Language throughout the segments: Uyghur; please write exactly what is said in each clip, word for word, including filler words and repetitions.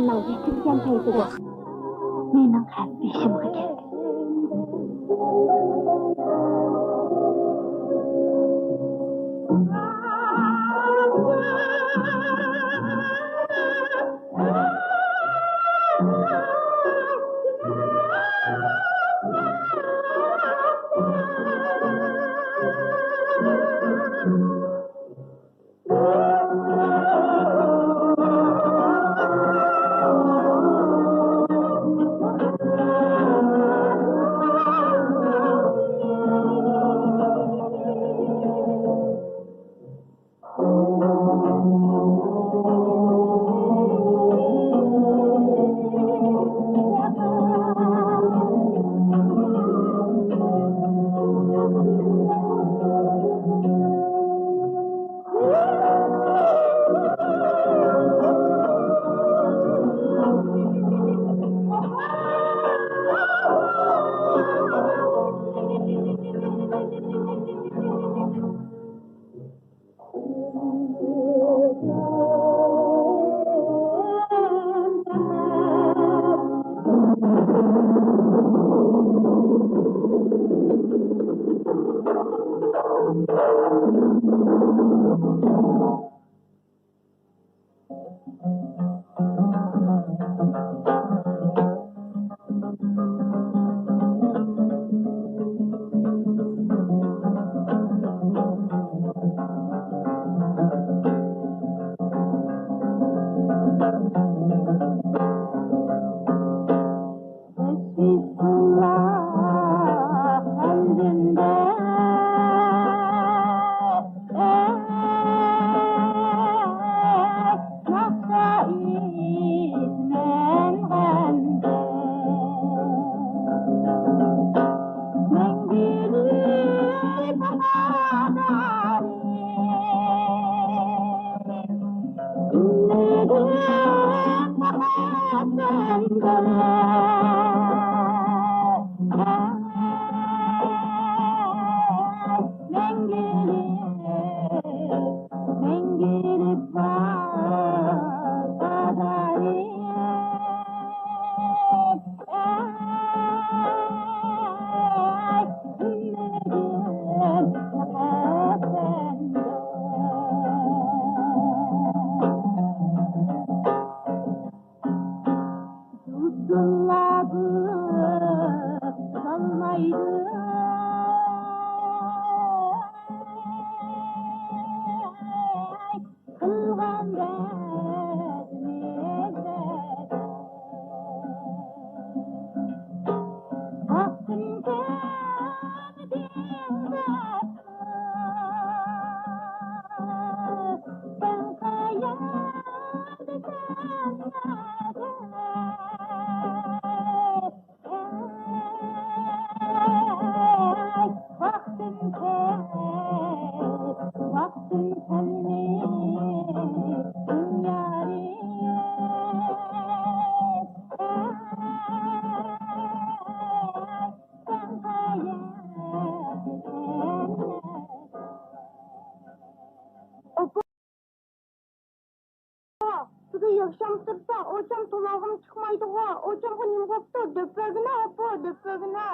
يېتىلگەن پەيتىدە مېنىڭ خەپ بېشىمغا كەلدى. ئاپا، بۈگۈن ياخشىمۇ تۇرسا، ئوچام تۇلارغىمۇ چىقمايدىغۇ. ئوچامغا نېمە بوپتۇ؟ دەپ بەرگىنە، ئاپا، دەپ بەرگىنە.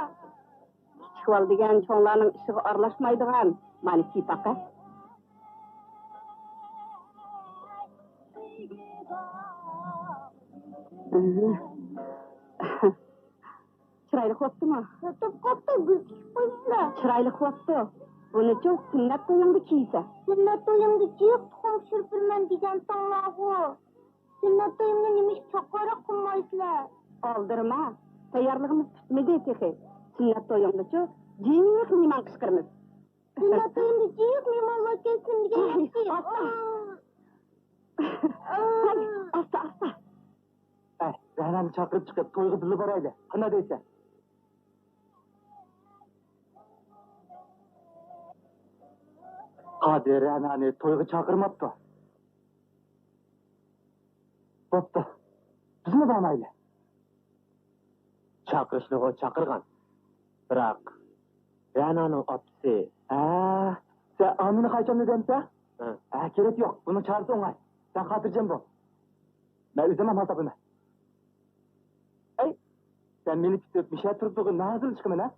كىچىك بالا دېگەن چوڭلارنىڭ ئىشىغا ئارىلاشمايدىغان. مانا كىيىپ باقە. چىرايلىق بوپتۇما؟ ياتىپ قاپتۇ، گۈل تىكىپ قويۇپلا. چىرايلىق بوپتۇ. بۇنىچۇ سۈننەت تويۇڭدا كىيسە. سۈننەت تويۇمدا جىق تۇخۇم پىشۇرۇپ بېرىمەن دېگەنتىڭلارغۇ. سۈننەت تويۇمنى نېمىشقا چوڭراق قىلمايسىلەر؟ ئالدىرىما، تەييارلىقىمىز پۈتمىدى تېخى. سۈننەت تويۇڭدىچۇ جىق مېھمان قىچقىرىمىز. سۈننەت تويۇمدا جىق مېھمانلار كەلسۇن دېگەن ياخشى. ئاستا. ھەي، ئاستا، ئاستا. ئەي، رەنانى چاقىرىپ چىقىپ تويغا بىللە بارايلى. قانداق دەيسەن؟ قادىر رەنانى تويغا چاقىرماپتۇ. بوپتۇ. بىزمۇ بارمايلى. چاقىرىشنىغۇ چاقىرغان. بىراق، رەنانىڭ ئاپىسى. ھە، سەن ئامىنە خاچامنى دەمسە؟ ھە. ھە، كېرەك يوق. بۇنىڭ چارىسى ئوڭاي. سەن خاتىرجەم بول. مەن ئۆزۈم ئامال تاپىمەن. سەن مېنى كۈتۈپ، مۇشۇ يەردە تۇرۇپ تۇرغىن، نە ھازىرلىشىقى مەن، ھە؟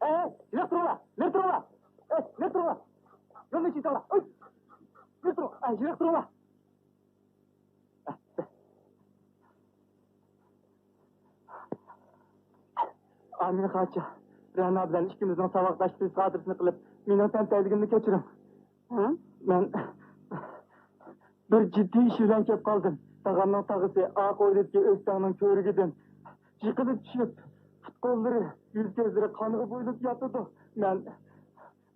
ئەي، يىراق تۇرۇڭلار! نېرى تۇرۇڭلار! ئەي، نېرى تۇرۇڭلار! يولنى ئېچىۋېتىڭلار! ئەي، نېرى تۇرۇڭلار! ئەي، يىراق تۇرۇڭلار! ئامىنە خاچا، رەنا بىلەن ئىككىمىزنىڭ ساۋاقداشلىق خاتىرىسىنى قىلىپ، مېنىڭ تەنتەيلىكىمنى كەچۈرۈڭ. ھە؟ مەن بىر جىددىي ئىش بىلەن كەپ قالدىم. تاغامنىڭ تاغىسى ئارقا ھويلىدىكى ئۆستەڭنىڭ كۆۋرۈكىدىن يىقىلىپ چۈشۈپ، پۇت-قوللىرى، يۈز-كۆزلىرى قانغا بويىلىپ ياتىدۇ. مەن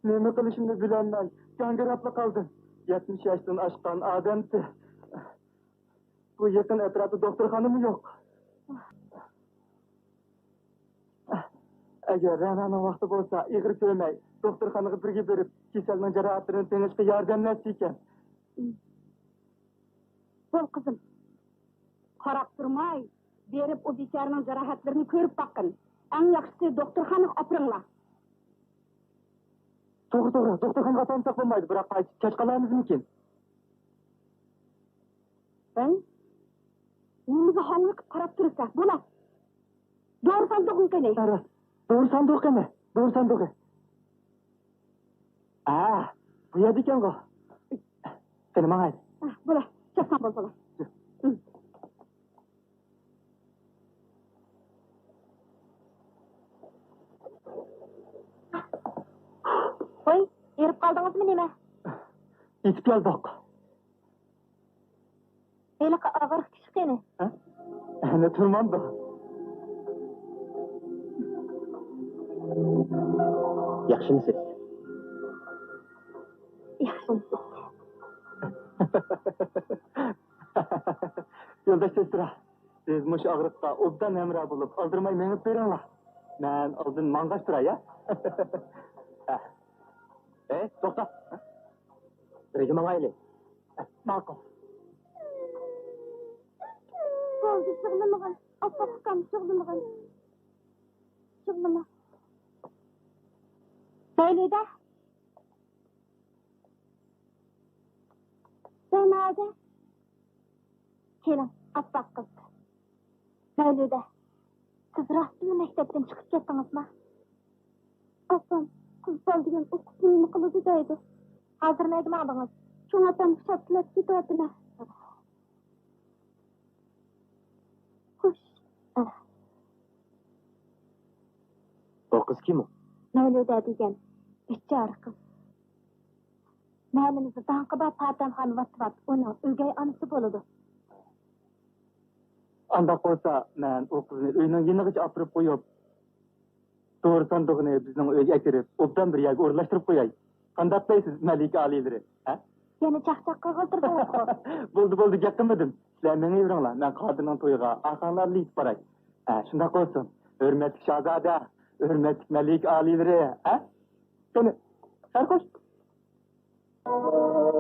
نېمە قىلىشىمنى بىلەلمەي، گاڭگىراپلا قالدىم. يەتمىش ياشتىن ئاشقان ئادەمتى. بۇ يېقىن ئەتراپتا دوختۇرخانىمۇ يوق. ئەگەر رەنانىڭ ۋاقتى بولسا، ئېغىر كۆرمەي، دوختۇرخانىغا بىرگە بېرىپ، كېسەلنىڭ جاراھەتلىرىنى تېڭىشقا ياردەملەتسىكەن. بول، قىزىم. قاراپ تۇرماي، بېرىپ ئۇ بىچارىنىڭ جاراھەتلىرىنى كۆرۈپ باققىن. ئەڭ ياخشىسى دوختۇرخانىغا ئاپىرىڭلار. توغرا، توغرا، دوختۇرخانىغا ئاپارمىساق بولمايدۇ، بىراق قايسى كەچ قالارمىزمىكىن؟ ھەي، نېمىگە ھاڭۋېقىپ قاراپ تۇرىسەن؟ بولە، دورا ساندۇقىنى قېنى؟ ھە، دورا ساندۇقى قېنى؟ دورا ساندۇقى. ھە، بۇ يەردە ئىكەنغۇ. قېنى، ماڭايلى. ھە، بولە، چاپسان بول، بالام. ۋاي، ھېرىپ قالدىڭىزمۇ نېمە؟ يېتىپ كەلدۇق. ھېلىقى ئاغرىق كىشى قېنى؟ ھە؟ ئەنە تۇرمامدۇ؟ ياخشىمۇسىز؟ ياخشىمۇسىز؟ يولداش سېسترا، سىز مۇشۇ ئاغرىققا ئوبدان ھەمراھ بولۇپ، ئالدىرىماي مېڭىپ بېرىڭلار. مەن ئالدىن ماڭغاچ تۇراي، ھە؟ ھە. ئەي، توختا. بىرگە ماڭايلى. ماقۇل. بولدى، يىغلىمىغىن. ئاپپاق ئۇكام، يىغلىمىغىن. يىغلىما. مەيلىدە. سەن ھازىر. كېلىڭ، ئاپپاق قىز. مەيلىدە، سىز راستتىنلا مەكتەپتىن چىقىپ كەتتىڭىزما؟ ئاپام، قىز بالا دېگەن ئوقۇپ نېمە قىلىدۇ دەيدۇ. ھازىر نەگە ماڭدىڭىز؟ چوڭ ئاپام شاپتىلاپ كېتىۋاتىمەن. خوش. ئۇ قىز كىم ئۇ؟ مەيلىدە دېگەن بىچارە قىز. مەھەللىمىزدە داڭقى بار پاتەمخان ۋات-ۋات ئۇنىڭ ئۆگەي ئانىسى بولىدۇ. ئانداق بولسا، مەن ئۇ قىزنى ئۆينىڭ يېنىغىچە ئاپىرىپ قويۇپ، دورا ساندۇقىنى بىزنىڭ ئۆيگە ئەكىرىپ، ئوبدان بىر يەرگە ئورۇنلاشتۇرۇپ قوياي. قانداق دەيسىز، مەلىكە ئالىيلىرى، ھە؟ يەنە چاقچاق قىلغىلى تۇردىڭىزغۇ. بولدى، بولدى، گەپ قىلمىدىم. سىلەر مېڭىۋېرىڭلار، مەن قادىرنىڭ تويىغا ئاخاڭلارلا يېتىپ باراي. ھە، شۇنداق بولسۇن. ھۆرمەتلىك شاھزادە، ھۆرمەتلىك مەلىكە ئالىيلىرى، ھە؟ قېنى، سەرخوش.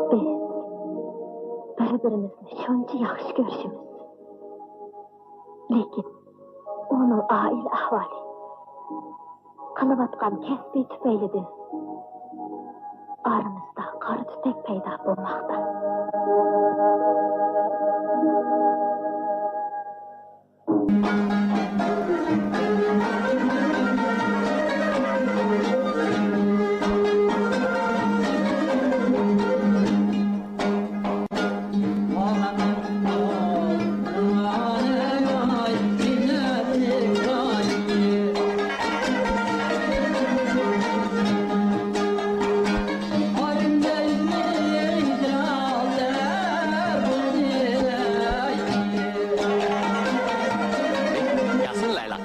بىز بىر-بىرىمىزنى شۇنچە ياخشى كۆرۈشىمىز. لېكىن ئۇنىڭ ئائىلە ئەھۋالى، قىلىۋاتقان كەسپى تۈپەيلىدىن ئارىمىزدا قارا تۈتەك پەيدا بولماقتا. ياسىن لەيلا.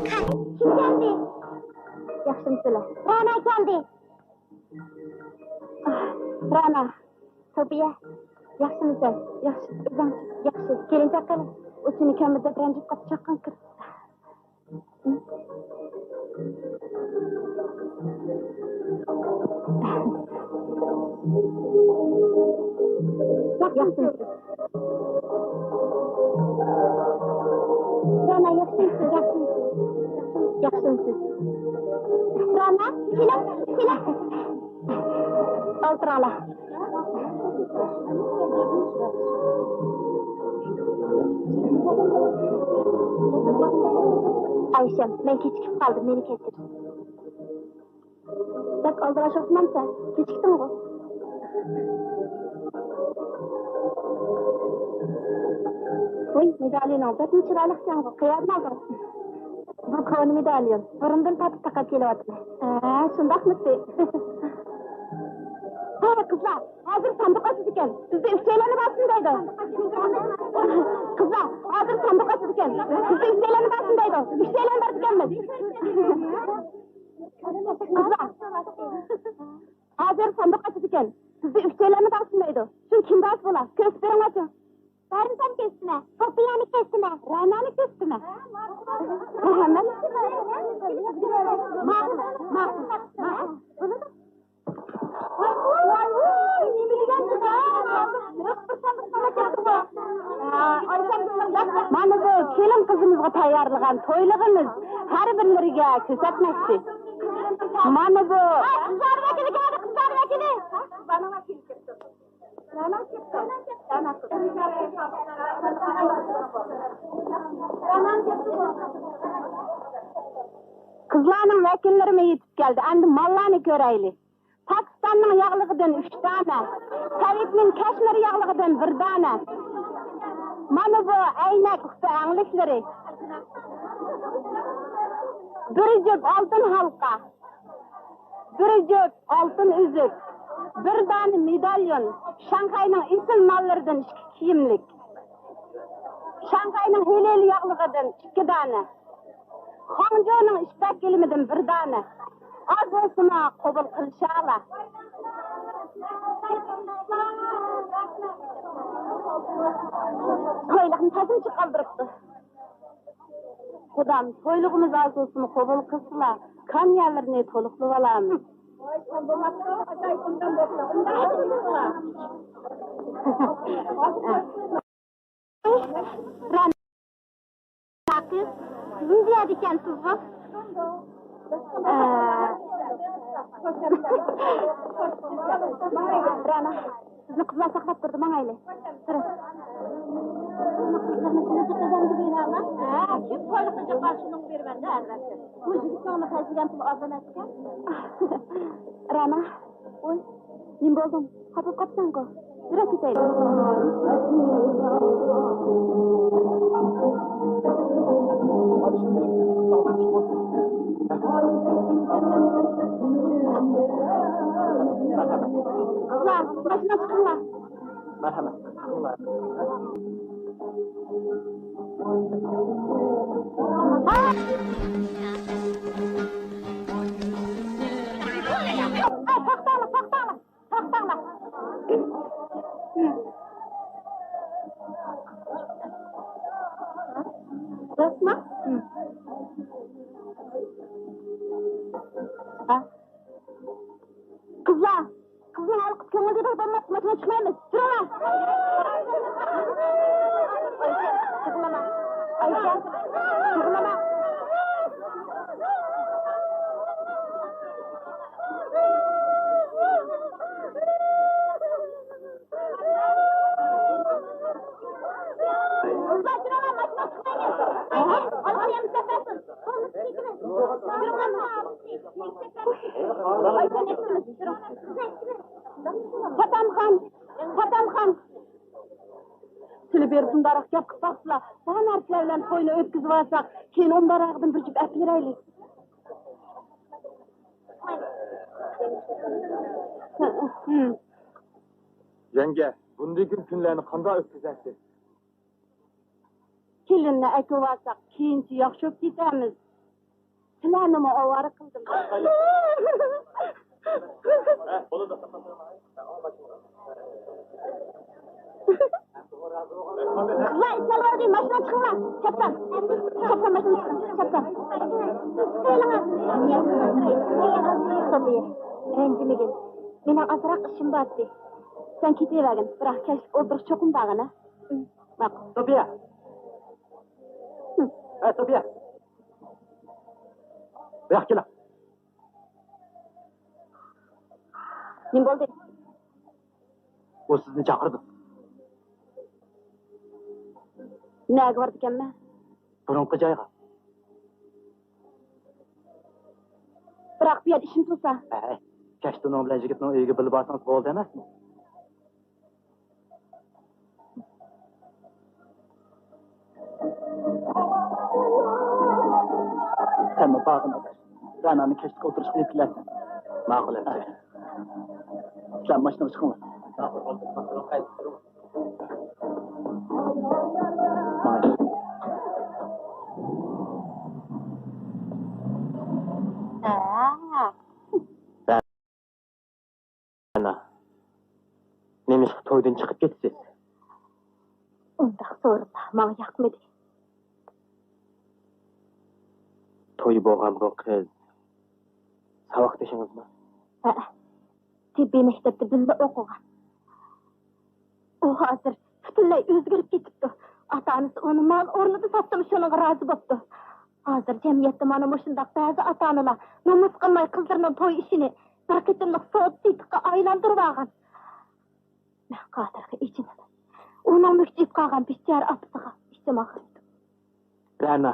كىم كەلدى؟ ياخشىمۇسىلەر؟ رانا كەلدى. ئاھ، رانا، سوپىيە، ياخشىمۇسەن؟ ياخشى، ئۆزۈڭ؟ ياخشى. كېلىنچەك قېنى؟ ئۇ سېنى كۆرمىدى دەپ رەنجىپ قاپتۇ، چاققان كىر. ياخشىمۇ؟ رەنا، ياخشىمۇ؟ ياخشىمۇ؟ ياخشىمۇ؟ رەنا، كېلىڭ، كېلىڭ. ئولتۇرۇڭلار. ئايشەم، مەن كېچىكىپ قالدىم، مېنى كەچۈر. بەك ئالدىراش ئوخشىمامسەن؟ كېچىكتىڭغۇ؟ ۋوي، مېدالىنىڭ بەكمۇ چىرايلىقكەنغۇ، قەيەردىن ئالدىڭ؟ بۇ كونا مېدالىيون، بۇرۇندىن تارتىپ تاقاپ كېلىۋاتىمەن. ھە، شۇنداقمىتى؟ ھە، قىزلار، ھازىر ساندۇق ئاچىدىكەن، بىزدە ئۈچەيلەننى بارسۇن دەيدۇ. قىزلار، ھازىر ساندۇق ئاچىدىكەن، بىزدە ئۈچەيلەننى بارسۇن دەيدۇ. ئۈچەيلەن بارىدىكەنمىز. قىزلار، ھازىر ساندۇق ئاچىدىكەن. بىزدە ئۈچەيلەننى بارسۇن دەيدۇ. شۇ كىم بارسا بولا. كۆرسىتىپ بېرىڭلارچۇ. دارىمساننى كۆرسىتىمەن. سوپىيەنى كۆرسىتىمەن. رەنانى كۆرسىتىمەن. ھەممىنى. ماقۇل، ماقۇل، ماقۇل. بولىدۇ. ۋاي، ۋاي، ۋاي، نېمە دېگەن گەپ؟ مانا بۇ كېلىن قىزىمىزغا تەييارلىغان تويلۇقىمىز، ھەر بىرلىرىگە كۆرسەتمەكچى. مانا بۇ. قىزلار ۋەكىلى كەلدى، قىزلار ۋەكىلى. قىزلارنىڭ ۋەكىللىرىمۇ يېتىپ كەلدى. ئەمدى ماللارنى كۆرەيلى. پاكىستاننىڭ ياغلىقىدىن ئۈچ دانە، سوۋېتنىڭ كەشمىر ياغلىقىدىن بىر دانە. مانا بۇ ئەينەك ئۇكا ئەڭلىكلىرى. بىر جۈپ ئالتۇن ھالقا، بىر جۈپ ئالتۇن ئۈزۈك، بىر دانە مېداليون، شاڭخەينىڭ ئېسىل ماللىرىدىن ئىككى كىيىملىك، شاڭخەينىڭ ھېلىلى ياغلىقىدىن ئىككى دانە. خاڭجۇنىڭ ئىپپەت گىلىمىدىن بىر دانە. ئاز بولسىمۇ قوبۇل قىلىشالا. تويلۇقنى تازىمۇ قالدۇرۇپتۇ. قۇدام، تويلۇقىمىز ئاز بولسىمۇ قوبۇل قىلسىلا، كان يەرلىرىنى تولۇقلىۋالامىز. رەنا قىز، سىزمۇ بۇ يەردە ئىكەنسىزغۇ؟ ئە، رەنا، سىزنى قىزلار ساقلاپ تۇرىدۇ، ماڭايلى. تۇرۇڭ. ھە، كىم تويلۇقنى جىققان شۇنىڭغا بېرىمەن-دە، ئەلۋەتتە. بۇ يىگىتنىڭ تەشلىگەن پۇلى ئاز ئەمەسكەن. رەنا، ۋوي، نېمە بولدۇڭ؟ خاپا قاپسەنغۇ؟ يۈرەك كېتەيدۇ. قىزلار، ماشىنا چىقىڭلار. مەرھەمەت. توختاڭلار، توختاڭلار، توختاڭلار. راستما؟ قىزلار، قىزنىڭ ھالقىپ كۆڭۈل دېدىغا بولماس، ماشىنا چىقمايمىز. تۇرۇڭلار. ئايشەم، تۇرۇڭلار. ئايشەم، تۇرۇڭلار. قىزلار، تۇرۇڭلار، ماشىنا چىقمايمىز. ئالغان يەرمىز دەپ. پاتامخان، پاتامخان، سىلى بېرىپ مۇنداقراق گەپ قىلىپ باقسىلا، بار نەرسىلەر بىلەن توينى ئۆتكۈزۈۋالساق، كېيىن ئۇنداقراقىدىن بىر جۈپ ئەپ بېرەيلى. يەڭگە، بۇندىن كېيىن كۈنلەرنى قانداق ئۆتكۈزەتتى؟ كېلىننى ئەكىۋالساق، كېيىنچە ياخشى بولۇپ كېتەرمىز. سىلەرنىمۇ ئاۋارە قىلدىم. قىزلار، ئىشلەۋالدى، ماشىنا چىقىڭلار. چاپسان. چاپسان ماشىنا چىقىڭ. چاپسان. سوپىيە. مېنىڭ ئازراق ئىشىم بار ئىدى. سەن كېتىۋەرگىن، بىراق كەچلىك ئولتۇرۇش چوقۇم بارغىن، ھە؟ ماقۇل. سوپىيە! ھە، سوپىيە! بۇياققا كېلىڭ. نېمە بولدى؟ ئۇ سىزنى چاقىرىدۇ. نەگە بارىدىكەنمەن؟ بۇرۇنقى جايغا. بىراق بۇ يەردە ئىشىم تۇرسا. ھەي، كەچتە ئۇنىڭ بىلەن يىگىتنىڭ ئۆيىگە بىللە بارسىڭىز بولدى ئەمەسمۇ؟ سەنمۇ بارغىن ئاداش. رەنانى كەچلىك ئولتۇرۇشقا ئېلىپ كېلەرسەن. ماقۇل ئەمىسە. سىلەر ماشىنىغا چىقىڭلار. ماڭايلى. ئەنە، نېمىشقا تويدىن چىقىپ كېتىسىز؟ ئۇنداق سورۇنلار ماڭا ياقمىدى. توي بولغان بۇ قىز ساۋاقدىشىڭىزمۇ؟ ھەئە، تېببىي مەكتەپتە بىللە ئوقۇغان. ئۇ ھازىر پۈتۈنلەي ئۆزگىرىپ كېتىپتۇ. ئاتا-ئانىسى ئۇنى مال ئورنىدا ساتسىمۇ شۇنىڭغا رازى بوپتۇ. ھازىر جەمئىيەتتە مانا مۇشۇنداق بەزى ئاتا-ئانىلار نومۇس قىلماي قىزلىرىنىڭ توي ئىشىنى بىر قېتىملىق سودا-سېتىققا ئايلاندۇرۇۋالغان. مەن قادىرغا ئېچىنىمەن. ئۇنىڭ مۈكچىيىپ قالغان بىچارە ئاپىسىغا ئىچىم ئاغرىيدۇ. رەنا،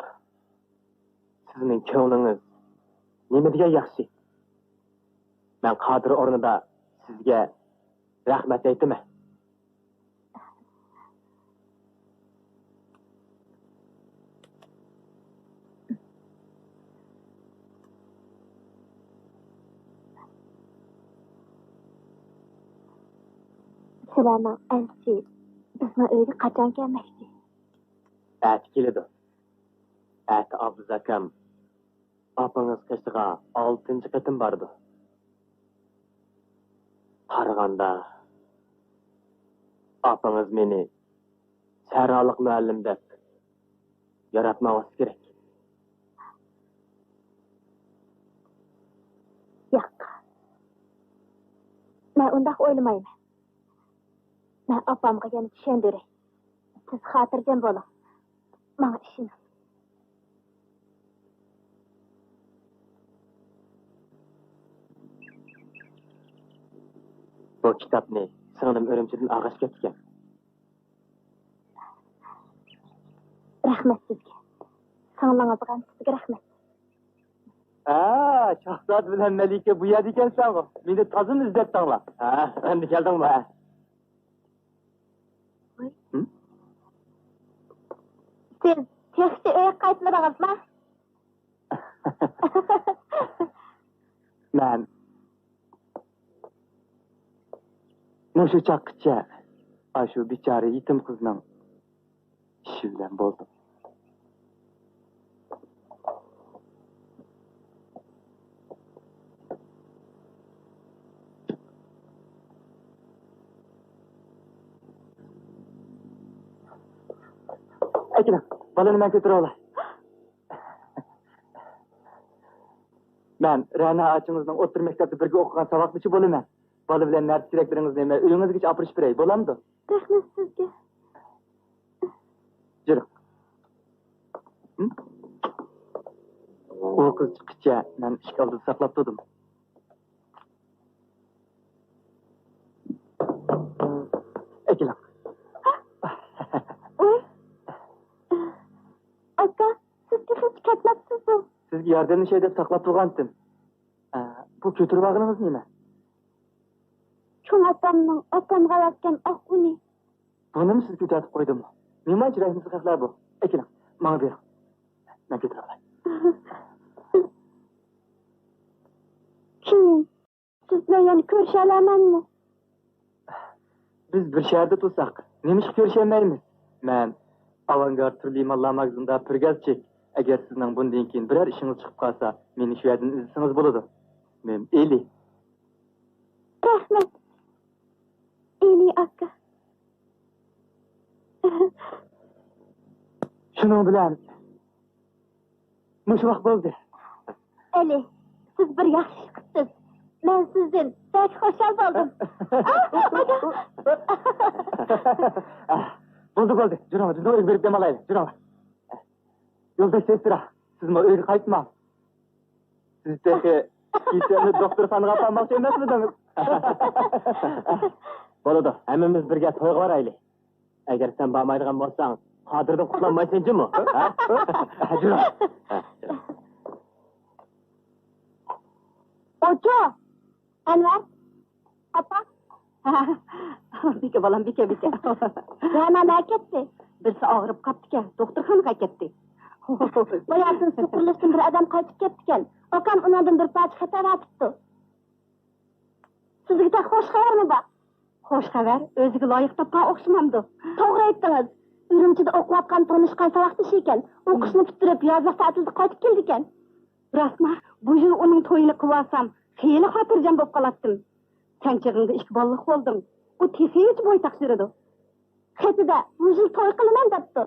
سىزنىڭ كۆڭلىڭىز نېمە دېگەن ياخشى. مەن قادىر ئورنىدا سىزگە رەھمەت ئېيتىمەن. سىلەرنىڭ ئەلچى بىزنىڭ ئۆيگە قاچان كەلمەكچى؟ ئەتە كېلىدۇ. ئەتە ئابلىز ئاكام ئاپىڭىز قېشىغا ئالتىنچى قېتىم بارىدۇ. قارىغاندا، ئاپىڭىز مېنى سەھرالىق مۇئەللىم دەپ ياراتماۋاتسا كېرەك. ياق. مەن ئۇنداق ئويلىمايمەن. مەن ئاپامغا يەنە چۈشەندۈرەي. سىز خاتىرجەم بولۇڭ. ماڭا ئىشىنىڭ. بۇ كىتابنى سىڭلىم ئۈرۈمچىدىن ئالغاچ كەپتىكەن. رەھمەت سىزگە. سىڭلىڭىزغا ھەم سىزگە رەھمەت. ھە، شاھزادە بىلەن مەلىكە بۇ يەردە ئىكەنسەنغۇ. مېنى تازىمۇ ئىزدەتتىڭلار. ھە، ئەمدى كەلدىڭمۇ؟ ھە. ھىم؟ سىز تېخىچە ئۆيگە قايتمىدىڭىزما؟ مەن مۇشۇ چاغقىچە ئاشۇ بىچارە يېتىم قىزنىڭ ئىشى بىلەن بولدۇم. ئەكېلىڭ، بالىنى مەن كۆتۈرۈۋالاي. مەن رەنا ئاچىڭىزنىڭ ئوتتۇرا مەكتەپتە بىرگە ئوقۇغان ساۋاقدىشى بولىمەن. بالا بىلەن نەرسە-كېرەكلىرىڭىزنى مەن ئۆيىڭىزگىچە ئاپىرىشىپ بېرەي، بولامدۇ؟ رەھمەت سىزگە. يۈرۈڭ. ھىم؟ ئۇ قىز چىققىچە مەن ئىشىك ئالدىدا ساقلاپ تۇردۇم. ئەكېلىڭ. ۋاي. ئاكا، سىز تېخىچە كەتمەپسىزغۇ؟ سىزگە ياردەملىشەي دەپ ساقلاپ تۇرغانتىم. ئە، بۇ كۆتۈرۈۋالغىنىڭىز نېمە؟ چوڭ ئاپامنىڭ ئاپامغا ئەۋەتكەن ئاق ئۇنى. بۇنىمۇ سىز كۆتۈرۈپ قويدىمۇ؟ نېمانچە رەھىمسىز خەقلەر بۇ. ئەكېلىڭ، ماڭا بېرىڭ. مەن كۆتۈرۈۋالاي. كېيىن سىز بىلەن يەنە كۆرۈشەلەرمەنمۇ؟ بىز بىر شەھەردە تۇرساق، نېمىشقا كۆرۈشەلمەيمىز؟ مەن ئاۋانگارد تۈرلۈك ماللار ماگىزىنىدا پىرگازچىك. ئەگەر سىزنىڭ بۇندىن كېيىن بىرەر ئىشىڭىز چىقىپ قالسا، مېنى شۇ يەردىن ئىزدىسىڭىز بولىدۇ. مېنىڭ ئىسمىم ئېلى. رەھمەت، ئېلى ئاكا. شۇنىڭ بىلەن مۇشۇ ۋاقىت بولدى. ئەلى، سىز بىر ياخشى ئىش قىپسىز. مەن سىزدىن بەك خۇشال بولدۇم. بولدى، بولدى. جۈرۈڭلار، جۈرۈڭلار، ئۆيگە بېرىپ دەم ئالايلى. جۈرۈڭلار. يولداش سېسترا، سىزمۇ ئۆيگە قايتماڭ. سىز تېخى كېسەلنى دوختۇرخانىغا ئاپارماقچى ئەمەسمىدىڭىز؟ بولىدۇ، ھەممىمىز بىرگە تويغا بارايلى. ئەگەر سەن بارمايدىغان بولساڭ، قادىردىن قۇتۇلالمايسەن جۇمۇ. ھە؟ جۈرۈڭ. ئوچۇ! ئەنۋەر! ئاپا! بىكە بالام، بىكە، بىكە. رەنا نەگە كەتتى؟ بىرسى ئاغرىپ قاپتىكەن، دوختۇرخانىغا كەتتى. باياتىن سۇ قۇرۇلۇشتىن بىر ئادەم قايتىپ كەپتىكەن. ئاكام ئۇنىڭدىن بىر پارچە خەت ئەۋەتىپتۇ. سىزگە تېخى خوش خەۋەرمۇ بار؟ خوش خەۋەر ئۆزىگە لايىق تاپقان ئوخشىمامدۇ؟ توغرا ئېيتتىڭىز. ئۈرۈمچىدە ئوقۇۋاتقان تونۇشقان ساۋاقدىشى ئىكەن. ئوقۇشنى پۈتتۈرۈپ، يازلىق تەتىلدە قايتىپ كېلىدىكەن. راستما؟ بۇ يىل ئۇنىڭ تويىنى قىلىۋالسام، خېلى خاتىرجەم بولۇپ قالاتتىم. سەن چېغىڭدا ئىككى بالىلىق بولدۇڭ. ئۇ تېخىچە بويتاق يۈرىدۇ. خېتىدە بۇ يىل توي قىلىمەن دەپتۇ.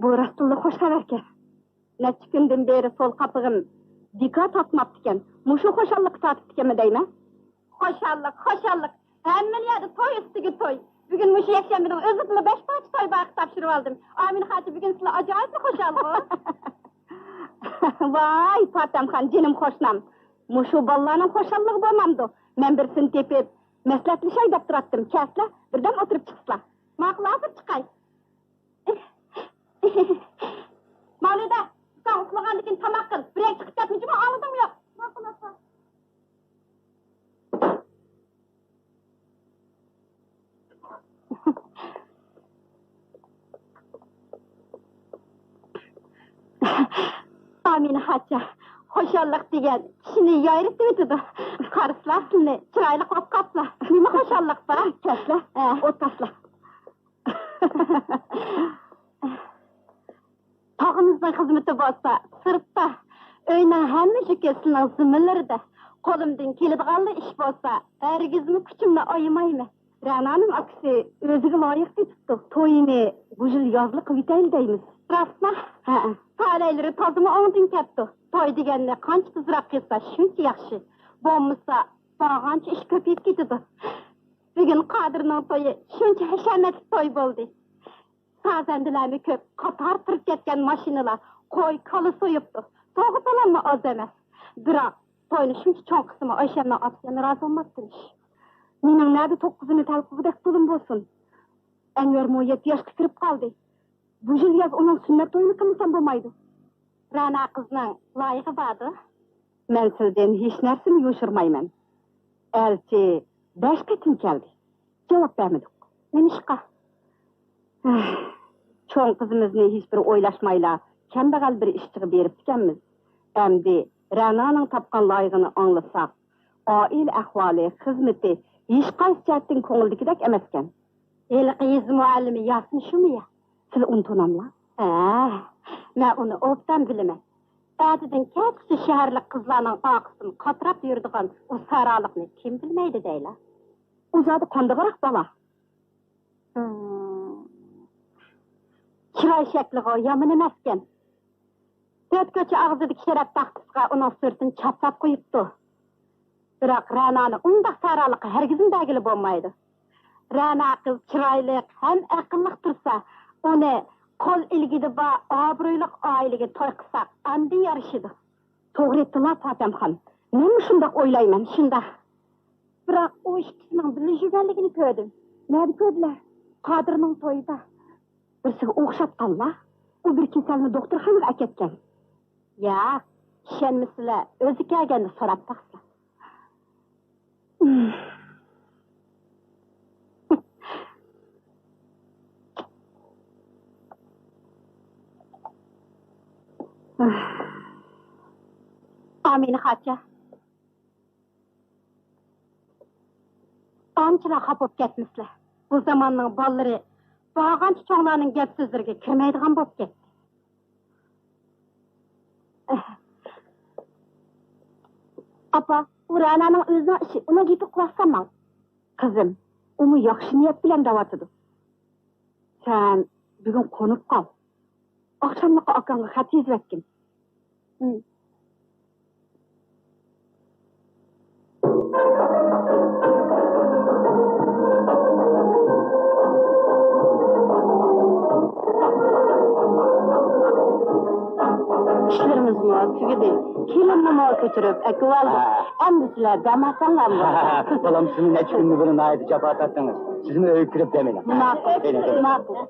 بۇ راستتىنلا خوش خەۋەركەن. نەچچە كۈندىن بېرى سول قاپىقىم بىكار تارتماپتىكەن. مۇشۇ خۇشاللىققا تارتىپتىكەنمۇ دەيمەن. خۇشاللىق، خۇشاللىق. ھەممىلا يەردە توي ئۈستىگە توي. بۈگۈن مۇشۇ يەكشەنبىنىڭ ئۆزىدىلا بەش پارچە توي بايىقى تاپشۇرۇۋالدىم. ئامىنە خاچا، بۈگۈن سىلەر ئاجايىپلا خۇشالغۇ. ۋاي، پاتەمخان، جېنىم قوشنام. مۇشۇ بالىلارنىڭ خۇشاللىقى بولمامدۇ؟ مەن بىرسىنى تېپىپ، مەسلىھەتلىشەي دەپ تۇراتتىم. كەلسىلە، بىردەم ئولتۇرۇپ چىقسىلا. ماقۇل، ھازىر چىقاي. ماۋلىدە، سەن ئۇخلىغاندىكىن تاماق قىل. بىرەر چىقىپ كەتمىچىمۇ، ئاڭلىدىڭمۇ يوق؟ ماقۇل، ئاپا. ئامىنە خاچا، خۇشاللىق دېگەن كىشىنى يايرىتىۋېتىدۇ. قارىسىلا، سىلىنى چىرايلىق بولۇپ قاپلا. نېمە خۇشاللىق بار؟ كەلسىلە، ھە، ئولتۇرسىلا. تاغىمىزنىڭ خىزمىتى بولسا سىرتتا، ئۆينىڭ ھەممە يۈكى سىلىنىڭ زىممىلىرىدە. قولۇمدىن كېلىدىغانلا ئىش بولسا، ھەرگىزمۇ كۈچۈمنى ئايىمايمەن. رەنانىڭ ئاكىسى ئۆزىگە لايىق تېپىپتۇ. تويىنى بۇ يىل يازلىق قىلىۋېتەيلى دەيمىز. راستما؟ ھەئە. تالەيلىرى تازىمۇ ئوڭدىن كەپتۇ. توي دېگەننى قانچە تېزراق قىلسا، شۇنچە ياخشى. بولمىسا، بارغانچە ئىش كۆپىيىپ كېتىدۇ. بۈگۈن قادىرنىڭ تويى شۇنچە ھەشەمەتلىك توي بولدى. سازەندىلەرمۇ كۆپ، قاتار تۇرۇپ كەتكەن ماشىنىلار، قوي، كالا سويۇپتۇ. سوۋغا-سالاممۇ ئاز ئەمەس. بىراق، توينى شۇنچە چوڭ قىلسىمۇ، ئايشەمنىڭ ئاپىسى يەنە رازى بولماپتىمىش. مېنىڭ نەدە توققۇزىنى تەلقىگۈدەك پۇلۇم بولسۇن. ئەنۋەرمۇ يەتتە ياشقا كىرىپ قالدى. بۇ يىل ياز ئۇنىڭ سۈننەت تويىنى قىلمىسام بولمايدۇ. رەنا قىزنىڭ لايىقى باردۇ. مەن سىلىدىن ھېچ نەرسىنى يوشۇرمايمەن. ئەلچى بەش قېتىم كەلدى. جاۋاب بەرمىدۇق. نېمىشقا؟ چوڭ قىزىمىزنى ھېچبىر ئويلاشمايلا كەمبەغەل بىر ئىشچىغا بېرىپتىكەنمىز. ئەمدى رەنانىڭ تاپقان لايىقىنى ئاڭلىساق، ئائىلە ئەھۋالى، خىزمىتى ھېچقايسى جەھەتتىن كۆڭۈلدىكىدەك ئەمەسكەن. ھېلىقى يېزا مۇئەللىمى ياسىن شۇمۇ يا؟ سىلى ئۇنتۇۋالاملا؟ ھە، مەن ئۇنى ئوبدان بىلىمەن. ئەتىدىن كەچكىچە شەھەرلىك قىزلارنىڭ ئارقىسىدىن قاتراپ يۈرىدىغان ئۇ سارالىقنى كىم بىلمەيدۇ دەيلا؟ ئۇ زادى قاندىقراق بالا؟ ھىم. چىراي شەكلىغۇ يامان ئەمەسكەن. تۆت كوچا ئاغزىدىكى شەرەپ تاختىسىغا ئۇنىڭ سۈرىتىنى چاپلاپ قويۇپتۇ. بىراق رەنانى ئۇنداق سارالىققا ھەرگىزمۇ بەرگىلى بولمايدۇ. رەنا قىز چىرايلىق ھەم ئەقىللىق تۇرسا، ئۇنى قول ئىلكىدە بار ئابرۇيلۇق ئائىلىگە توي قىلساق ئاندىن يارىشىدۇ. توغرا ئېيتتىڭلار پاتەمخان. مەنمۇ شۇنداق ئويلايمەن. شۇنداق. بىراق ئۇ ئىككىسىنىڭ بىللە يۈرگەنلىكىنى كۆردۈم. نەدە كۆردۈلەر؟ قادىرنىڭ تويىدا. بىرسىگە ئوخشاتقانلا، ئۇ بىر كېسەلنى دوختۇرخانىغا ئەكەتكەن. ياق، ئىشەنمىسىلە، ئۆزى كەلگەندە سوراپ باقسا. ئامىنە خاچا. ئانچىلا خاپا بولۇپ كەتمىسىلە. بۇ زاماننىڭ بالىلىرى بارغانچە چوڭلارنىڭ گەپ سۆزلىرىگە كىرمەيدىغان بولۇپ كەتتى. ئاپا، ئۇ رەنانىڭ ئۆزىنىڭ ئىشى، ئۇنىڭ گېپىگە قۇلاق سالماڭ. قىزىم، ئۇمۇ ياخشى نىيەت بىلەن دەۋاتىدۇ. سەن بۈگۈن قونۇپ قال. ئاخشاملىقى ئاكاڭغا خەت يېزىۋەتكىن. ھىم. كېلىننىمۇ كۆچۈرۈپ ئەكىۋالدىم. ھە. ئەمدى سىلەر دەم ئالساڭلارمۇ بولىدۇ. بالام، سىزمۇ نەچچە كۈندىن بېرى ناھايىتى جاپا تارتتىڭىز. سىزمۇ ئۆيگە كىرىپ دەم ئېلىڭ. ماقۇل، ماقۇل.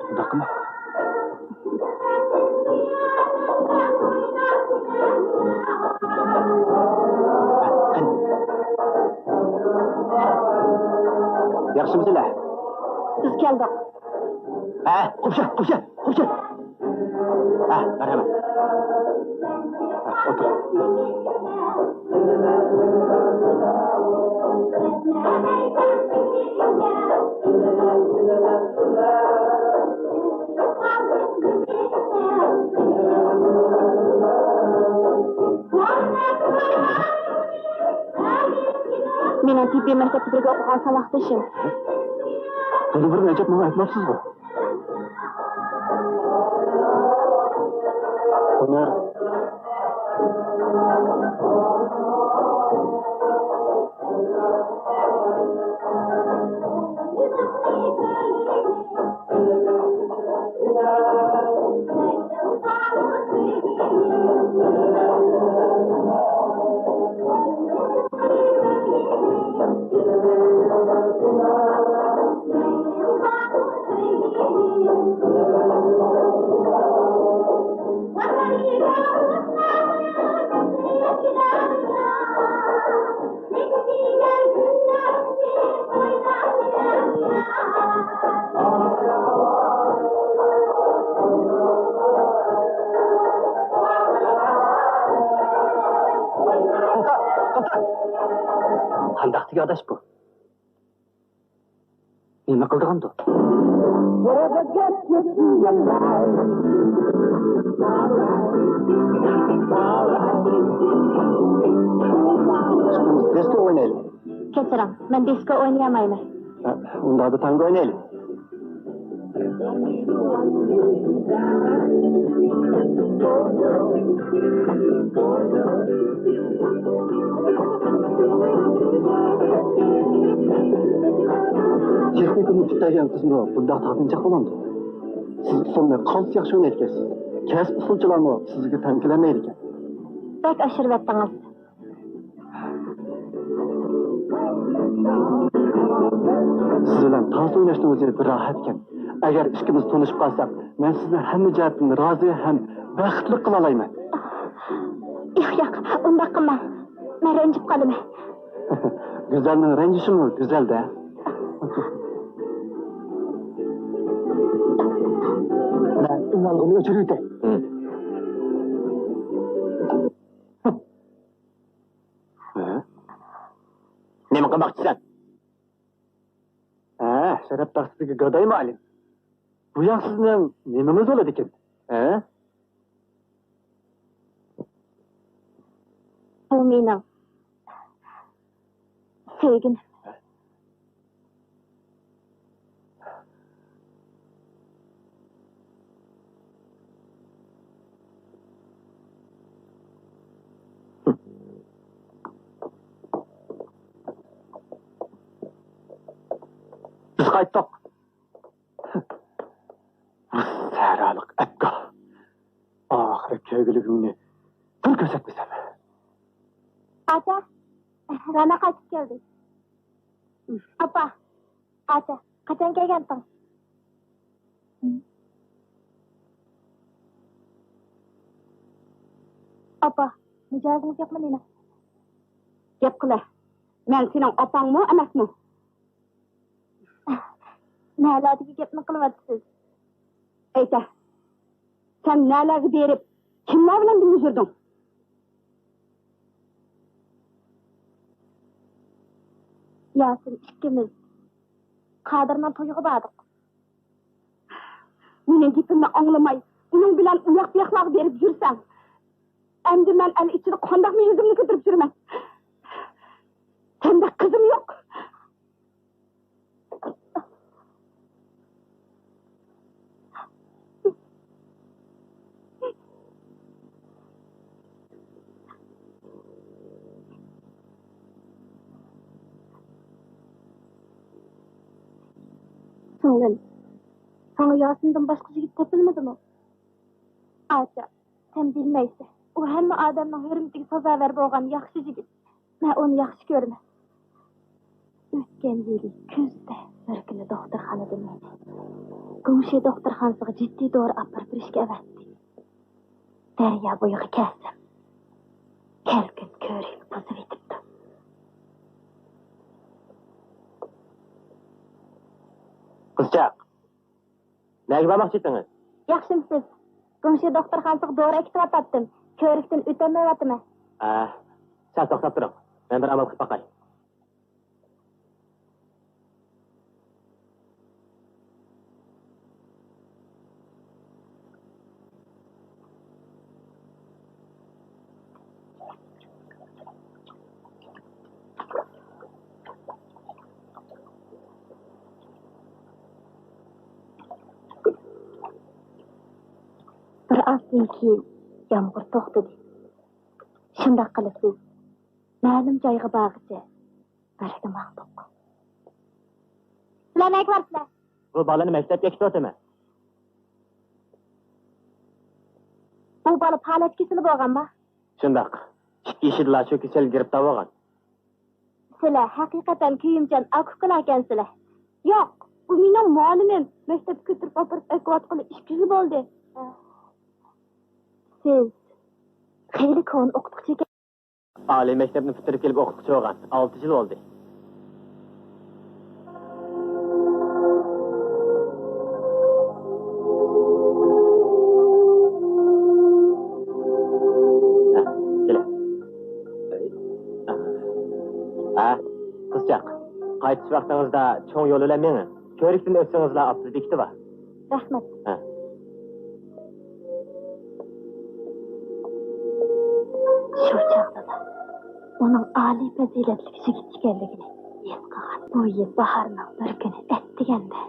ئۇنداق قىلما. ياخشىمۇسىلەر؟ بىز كەلدۇق. ھە، قوپشا، قوپشا، قوپشا. ھە، مەرھەمەت. ھە، ئولتۇر. مېنىڭ تېببىي مەكتەپتە بىرگە ئوقۇغان ساۋاقدىشىم. بۇنى بۇرۇن ئەجەب ماڭا ئېيتماپسىزغۇ؟ ھۈنەر. قانداق دېگەن ئاداش بۇ؟ نېمە قىلىدىغاندۇ؟ دىسكو ئوينايلى. كەچۈرۈڭ، مەن دىسكو ئوينىيالمايمەن. ئۇنداقتا تانگو ئوينايلى. تېخنىكىمۇ پۈتتۈرگەن قىزمۇ بۇنداق تارتىنچاق بولامدۇ؟ سىز ئۇسسۇلنى قانچە ياخشى ئوينايدىكەنسىز. كەسىپ ئۇسسۇلچىلارمۇ سىزگە تەڭ كېلەلمەيدىكەن. بەك ئاشۇرۇۋەتتىڭىز. سىز بىلەن تانس ئويناشنىڭ ئۆزى بىر راھەتكەن. ئەگەر ئىككىمىز تونۇشۇپ قالساق، مەن سىزنى ھەممە جەھەتتىن رازى ھەم بەختلىك قىلالايمەن. ياق، ياق، ئۇنداق قىلماڭ. مەن رەنجىپ قالىمەن. گۈزەلنىڭ رەنجىشىمۇ گۈزەل-دە. مەن ئۈنئالغۇنى ئۆچۈرۈۋېتەي. ھە؟ نېمە قىلماقچىسەن؟ ھە، شەرەپ تەخسىسىگە گاداي مۇئەللىم. بۇ ياق سىزنىڭ نېمىڭىز بولىدىكىن؟ ھە؟ بۇ مېنىڭ سۆيگۈم. بىز قايتتۇق. سەھرالىق ئەپكا. ئاخىرى كۆرگۈلۈكۈڭنى بىر كۆرسەتمىسەم. ئاچا، رەنا قايتىپ كەلدى. ئاپا، ئاچا، قاچان كەلگەنتىڭ؟ ئاپا، مىجەزىڭىز يوقمۇ نېمە؟ گەپ قىلە. مەن سېنىڭ ئاپاڭمۇ ئەمەسمۇ؟ نەلەردىكى گەپنى قىلىۋاتىسىز؟ ئېيتە، سەن نەلەرگە بېرىپ، كىملەر بىلەن بىللە يۈردۈڭ؟ ياسىن ئىككىمىز قادىرنىڭ تويىغا باردۇق. مېنىڭ گېپىمنى ئاڭلىماي، ئۇنىڭ بىلەن ئۇياق-بۇياقلارغا بېرىپ يۈرسەڭ، ئەمدى مەن ئەل ئىچىدە قانداق مېيىزىمنى كۆتۈرۈپ يۈرىمەن؟ سەندەك قىزىم يوق. سىڭلىم، ساڭا ياسىندىن باشقا يىگىت تېپىلمىدىمۇ؟ ئاچا، سەن بىلمەيسەن. ئۇ ھەممە ئادەمنىڭ ھۆرمىتىگە سازاۋەر بولغان ياخشى يىگىت. مەن ئۇنى ياخشى كۆرىمەن. ئۆتكەن يىلى كۈزدە بىر كۈنى دوختۇرخانىدا مېنى گۇڭشې دوختۇرخانىسىغا جىددىي دورا ئاپىرىپ بېرىشكە ئەۋەتتى. دەريا بويىغا كەلسەم، كەلكۈن كۆۋرۈكنى بۇزۇۋېتىپتۇ. قىزچاق، نەگە بارماقچى ئىدىڭىز؟ ياخشىمۇسىز؟ گۇڭشې دوختۇرخانىسىغا دورا ئەكېتىۋاتاتتىم. كۆۋرۈكتىن ئۆتەلمەيۋاتىمەن. ئە، سەل توختاپ تۇرۇڭ. مەن بىر ئامال قىلىپ باقاي. بىر ئازدىن كېيىن يامغۇر توختىدى. شۇنداق قىلىسىز، مەلۇم جايغا بارغىچە بىرگە ماڭدۇق. سىلەر نەگە بارىسىلەر؟ بۇ بالىنى مەكتەپكە ئەكېتىۋاتىمەن. بۇ بالا پالەچ كېسىلى بولغانما؟ شۇنداق. ئىككى يېشىدىلا شۇ كېسەلگە گىرىپتار بولغان. سىلەر ھەقىقەتەن كۆيۈمچان ئاكا-ئۇكىلاركەنسىلەر. ياق، ئۇ مېنىڭ مۇئەللىمىم. مەكتەپكە كۆتۈرۈپ ئاپىرىپ ئەكىۋاتقىلى ئىككى يىل بولدى. سىز خېلى كونا ئوقۇتقۇچى ئىكەن. ئالىي مەكتەپنى پۈتتۈرۈپ كېلىپ ئوقۇتقۇچى بولغان. ئالتە يىل بولدى. ھە، كېلە. ھە، قىزچاق، قايتىش ۋاقتىڭىزدا چوڭ يول بىلەن مېڭىڭ. كۆۋرۈكتىن ئۆتسىڭىزلا ئاپتوبۇس بېكىتى بار. رەھمەت. ھە. شۇ چاغدىلا ئۇنىڭ ئالىي پەزىلەتلىك يىگىت ئىكەنلىكىنى ھېس قىلغان. بۇ يىل باھارنىڭ بىر كۈنى ئەتىگەندە.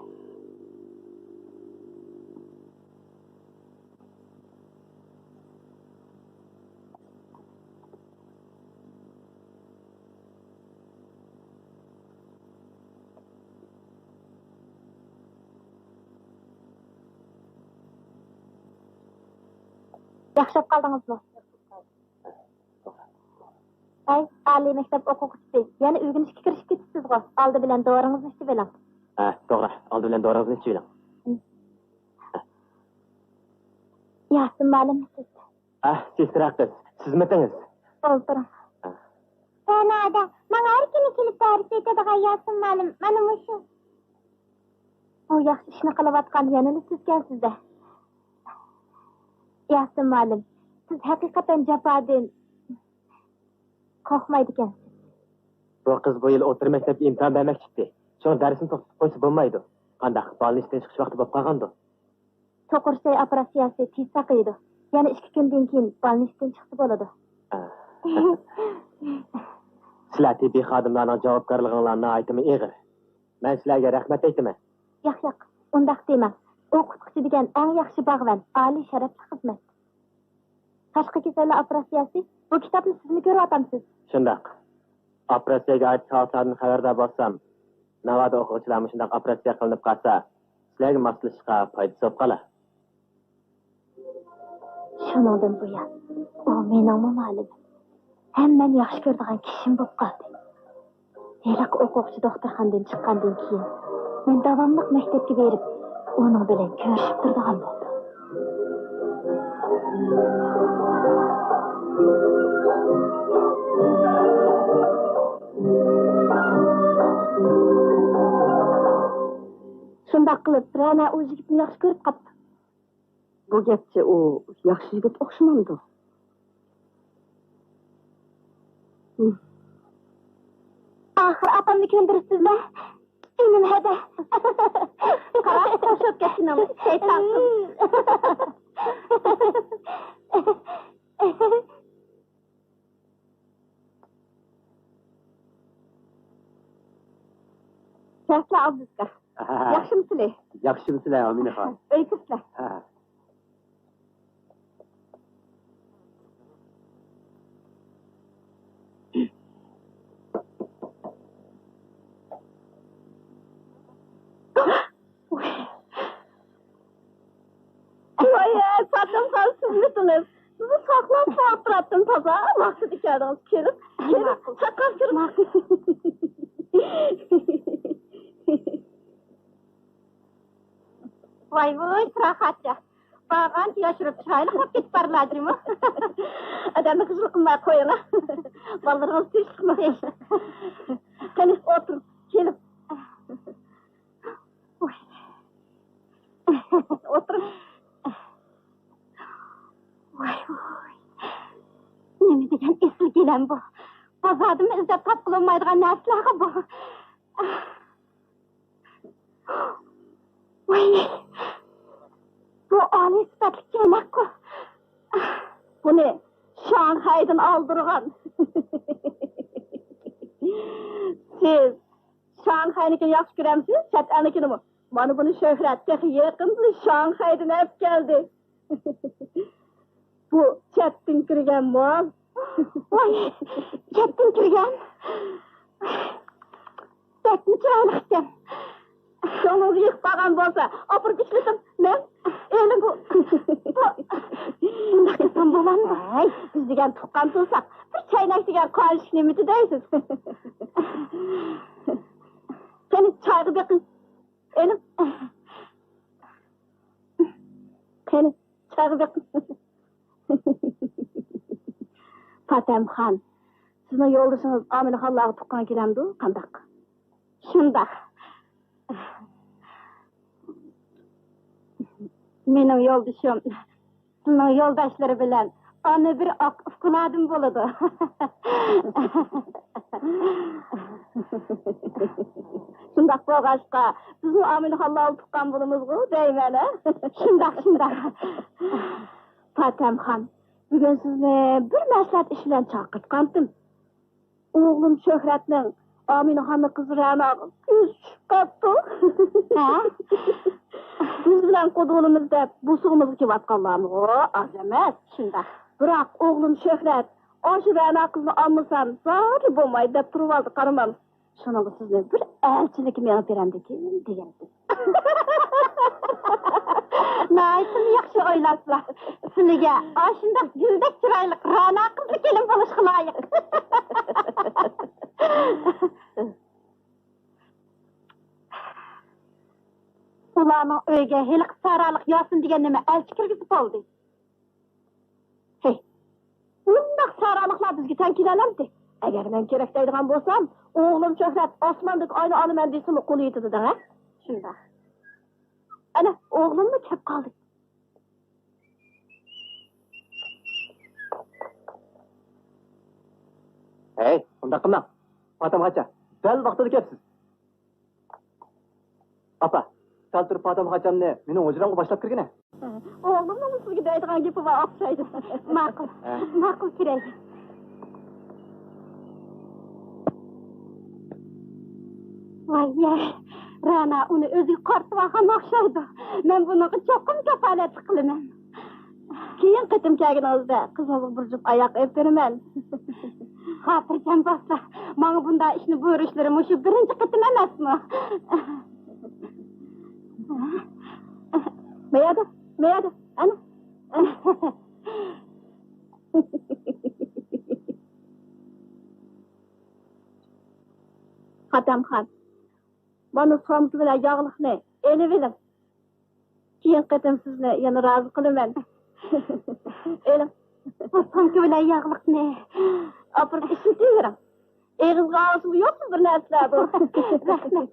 ياخشى بولۇپ قالدىڭىزمۇ؟ ھەي، ئالىي مەكتەپ ئوقۇغۇچىسى، يەنە ئۆگىنىشكە كىرىشىپ كېتىپسىزغۇ؟ ئالدى بىلەن دورىڭىزنى ئىچىۋېلىڭ. ھە، توغرا. ئالدى بىلەن دورىڭىزنى ئىچىۋېلىڭ. ياسىن مۇئەللىم، سىز. ئەھ، سېسترا قىز، سىزمىتىڭىز؟ ئولتۇرۇڭ. ئەھ. سەنادە، ماڭا ھەر كۈنى كېلىپ دەرس ئۆتىدىغان ياسىن مۇئەللىم، مانا مۇشۇ. ئۇ ياخشى ئىشنى قىلىۋاتقان يەنىلا سىزكەنسىز-دە. ياسىن مۇئەللىم، سىز ھەقىقەتەن جاپادىن قورقمايدىكەنسىز. بۇ قىز بۇ يىل ئوتتۇرا مەكتەپكە ئىمتىھان بەرمەكچىكتى. شۇڭا دەرسنى توختىتىپ قويسا بولمايدۇ. قانداق، بالىنى ئىشتىن چىقىش ۋاقتى بولۇپ قالغاندۇ؟ توقۇرۇشاي ئوپېراتسىيەسى تېز ساقىيىدۇ. يەنە ئىككى كۈندىن كېيىن بالىنى ئىشتىن چىقسا بولىدۇ. سىلەر تېببىي خادىملارنىڭ جاۋابكارلىقىڭلار ناھايىتىمۇ ئېغىر. مەن سىلەرگە رەھمەت ئېيتىمەن. ياق، ياق، ئۇنداق دېمەڭ. ئوقۇتقۇچى دېگەن ئەڭ ياخشى باغۋەن، ئالىي شەرەپلىك خىزمەت. تاشقى كېسەللەر ئوپېراتسىيەسى، بۇ كىتابنى سىزمۇ كۆرۈۋاتامسىز؟ شۇنداق. ئوپېراتسىيەگە ئائىت سائەتلەردىن خەۋەردار بولسام، ناۋادا ئوقۇغۇچىلار مۇشۇنداق ئوپېراتسىيە قىلىنىپ قالسا، سىلەرگە ماسلىشىشقا پايدىسى بولۇپ قالار. شۇنىڭدىن بۇيان، ئۇ مېنىڭمۇ مۇئەللىمىم، ھەم مەن ياخشى كۆرىدىغان كىشىم بولۇپ قالدى. ھېلىقى ئوقۇغۇچى دوختۇرخانىدىن چىققاندىن كېيىن، مەن داۋاملىق مەكتەپكە بېرىپ، ئۇنىڭ بىلەن كۆرۈشۈپ تۇرىدىغان بولدۇم. قىلىپ، رەنا ئۇ يىگىتنى ياخشى كۆرۈپ قاپتۇ. بۇ گەپچە ئۇ ياخشى يىگىت ئوخشىمامدۇ؟ ئاخىر ئاپامنى كۆندۈرۈپسىزلە. ئىنىم ھەدە. قارا، خوش بوپ كەتكىنىڭ شەيتان قىز. كەلسىلە، ئابدۇسكا. ھە. ياخشىمۇسىلى؟ ياخشىمۇسىلە، ئامىنەخان؟ ئۆيگە كىرسىلە. ھە. ۋاي، پاتىمخان، سىزمىتىڭىز؟ سىزنى ساقلاپ، ساقلاپ تۇراتتىم، تازا ۋاقتىدا كەلدىڭىز. كېلىڭ، كېلىڭ، ماقۇل. چاققان كىرىڭ. ماقۇل. ۋاي ۋۇي، پىراقەتچە. بارغانچە ياشىرىپ، چىرايلىق بولۇپ كېتىپ بارىلا جۇمۇ. ئادەمنى خىجىل قىلماي قويۇڭ. بالىلىرىڭىز تىنچلىقمۇ؟ تىنچلىق. قېنى، ئولتۇرۇڭ، كېلىڭ. ۋاي. ئولتۇرۇڭ. ۋاي ۋۇي. نېمە دېگەن ئېسىل گىلەم بۇ. بازاردىمۇ ئىزدەپ تاپقىلى بولمايدىغان نەرسىلەرغۇ بۇ. ۋاي، بۇ ئالىي سۈپەتلىك چەينەكقۇ. بۇنى شاڭخەيدىن ئالدۇرغان. سىز شاڭخەينىڭكىنى ياخشى كۆرەمسىز، چەت ئەلنىڭكىنىمۇ؟ مانا بۇنى شۆھرەت تېخى يېقىندىلا شاڭخەيدىن ئەپ كەلدى. بۇ چەتتىن كىرگەن مال. ۋاي، چەتتىن كىرگەن. بەكمۇ چىرايلىق ئىكەن. كۆڭلىڭىزگە يېقىپ قالغان بولسا، ئاپىرىپ ئىشلىتىڭ. مەن ئېلىڭ بۇ. بۇ، بۇنداق قىلسام بولامدۇ؟ ھەي، بىز دېگەن تۇغقان تۇرساق، بىر چەينەك دېگەن قانچىلىك نېمىتى دەيسىز؟ قېنى، چايغا بېقىڭ. ئېلىڭ. قېنى، چايغا بېقىڭ. پاتەمخان، سىزنىڭ يولدىشىڭىز ئامىنخانلارغا تۇغقان كېلەمدۇ، قانداق؟ شۇنداق. مېنىڭ يولدىشىم سىلىنىڭ يولداشلىرى بىلەن ئانا بىر ئاق ئۇكىلاردىن بولىدۇ. شۇنداق بولغاچقا، بىزمۇ ئامىنخانلارغا تۇغقان بولىمىزغۇ دەيمەن، ھە؟ شۇنداق، شۇنداق. پاتەمخان، بۈگۈن سىزنى بىر مەسلىھەت ئىش بىلەن چاقىرتقانتىم. ئوغلۇم شۆھرەتنىڭ ئامىنخاننىڭ قىزى رەناغا كۆزى چۈشۈپ قاپتۇ. ھە؟ بىز بىلەن قۇدىلىمىز دەپ بوسۇغىمىزغا كېلىۋاتقانلارمۇ ئاز ئەمەس. شۇنداق. بىراق ئوغلۇم شۆھرەت، ئاشۇ رەنا قىزنى ئالمىسام زادى بولمايدۇ دەپ تۇرۇۋالدى، قارىمام. شۇنىڭغا سىزنى بىر ئەلچىلىككە مېڭىپ بېرەمدىكىن دېگەنتىم. ناھايىتىمۇ ياخشى ئويلاپسىلەر. سىلىگە ئاشۇنداق گۈلدەك چىرايلىق رەنا قىزلا كېلىن بولۇشقا لايىق. ئۇلارنىڭ ئۆيىگە ھېلىقى سارالىق ياسىن دېگەن نېمە ئەلچى كىرگۈزۈپ بولدى. ھەي، بۇنداق سارالىقلار بىزگە تەڭ كېلەلەمتى؟ ئەگەر مەن كېرەك دەيدىغان بولسام، ئوغلۇم شۆھرەت ئاسماندىكى ئاينى ئالىمەن دېسىمۇ قۇلى يېتىدۇ دەڭە. شۇنداق. ئەنە، ئوغلۇممۇ كەپ قالدى. ھەي، ئۇنداق قىلماڭ. پاتەمخانچە، دەل ۋاقتىدا كەپسىز. ئاپا، سەل تۇرۇپ پاتەمخانچامنى مېنىڭ ھۇجرامغا باشلاپ كىرگىنە. ئوغلۇمنىڭمۇ سىزگە دەيدىغان گېپى بار ئوخشايدۇ. ماقۇل، ھە. ماقۇل، كىرەي. ۋاي يەي، رەنا ئۇنى ئۆزىگە قارىتىۋالغان ئوخشايدۇ. مەن بۇنىڭغا چوقۇم كاپالەتلىك قىلىمەن. كېيىن قېتىم كەلگىنىڭىزدە قىزىڭىزغا بىر جۈپ ئاياغ ئېلىپ بېرىمەن. خاتىرجەم بولسا، ماڭا بۇنداق ئىشنى بۇيرۇشلىرى مۇشۇ بىرىنچى قېتىم ئەمەسمۇ؟ مەيەدە، مەيەدە، ئەنە. پاتەمخان، مانا سومكا بىلەن ياغلىقنى ئېلىۋېلىڭ. كېيىن قېتىم سىزنى يەنە رازى قىلىمەن. ئېلىڭ. بۇ سومكا بىلەن ياغلىقنى ئاپىرىپ ئىشلىتىۋېرىڭ. ئېغىزغا ئالغۇچىمۇ يوقمۇ بىر نەرسىلەر بۇ؟ رەھمەت.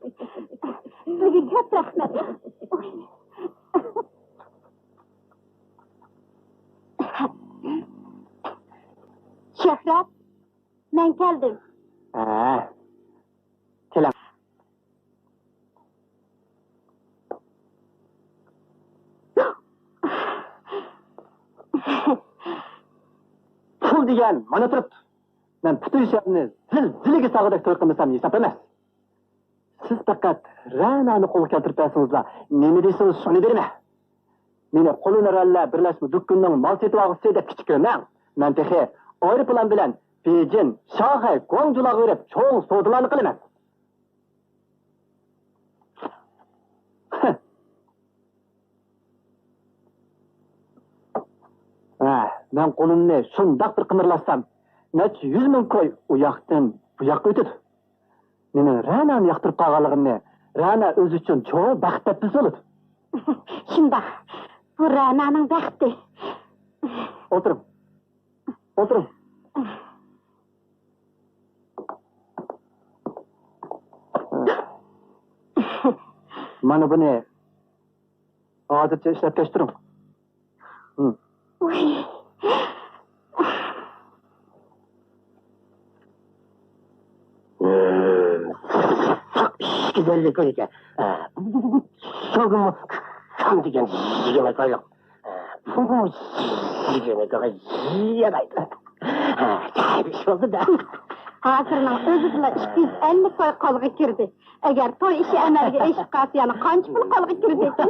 سىزگە كۆپ رەھمەت. شۆھرەت، مەن كەلدىم. ھە. كېلىڭ. پۇل دېگەن مانا تۇرۇپتۇ. مەن پۈتۈن شەھەرنى زىلزىلىگە سالغۇدەك توي قىلمىسام ھېساب ئەمەس. سىز پەقەت رەنانى قولغا كەلتۈرۈپ بەرسىڭىزلا، نېمە دېسىڭىز شۇنى بېرىمەن. مېنى قولھۈنەرۋەنلەر بىرلەشمە دۇكىنىنىڭ مال سېتىۋالغۇچىسى دەپ كىچىك كۆرمەڭ. مەن تېخى ئايروپىلان بىلەن بېيجىڭ، شاڭخەي، گۇاڭجۇلارغا بېرىپ چوڭ سودىلارنى قىلىمەن. ھە، مەن قولۇمنى شۇنداق بىر قىمىرلاتسام، نەچچە يۈز مىڭ كوي ئۇ ياقتىن بۇ ياققا ئۆتىدۇ. مېنىڭ رەنانى ياقتۇرۇپ قالغانلىقىمنى رەنا ئۆزى ئۈچۈن چوڭ بەخت دەپ بىلسە بولىدۇ. شۇنداق، بۇ رەنانىڭ بەختى. ئولتۇرۇڭ. ئولتۇرۇڭ. مانا بۇنى ھازىرچە ئىشلەتكەچ تۇرۇڭ. ھىم. ۋاي. ھىم، ساق ئىش گۈزەللىك ئىكەن. ئە، شۇ كۈنمۇ كام دېگەن يېگىنە كويلۇق. ئە، بۇمۇ يېگىنە كوي يېيەلەيدۇ. ئە، تەبىش بولدى-دە. ھازىرنىڭ ئۆزىدىلا ئىككى يۈز ئەللىك كوي قولغا كىردى. ئەگەر توي ئىشى ئەمەلگە ئېشىپ قالسا، يەنە قانچە پۇل قولغا كىرىدىكىن؟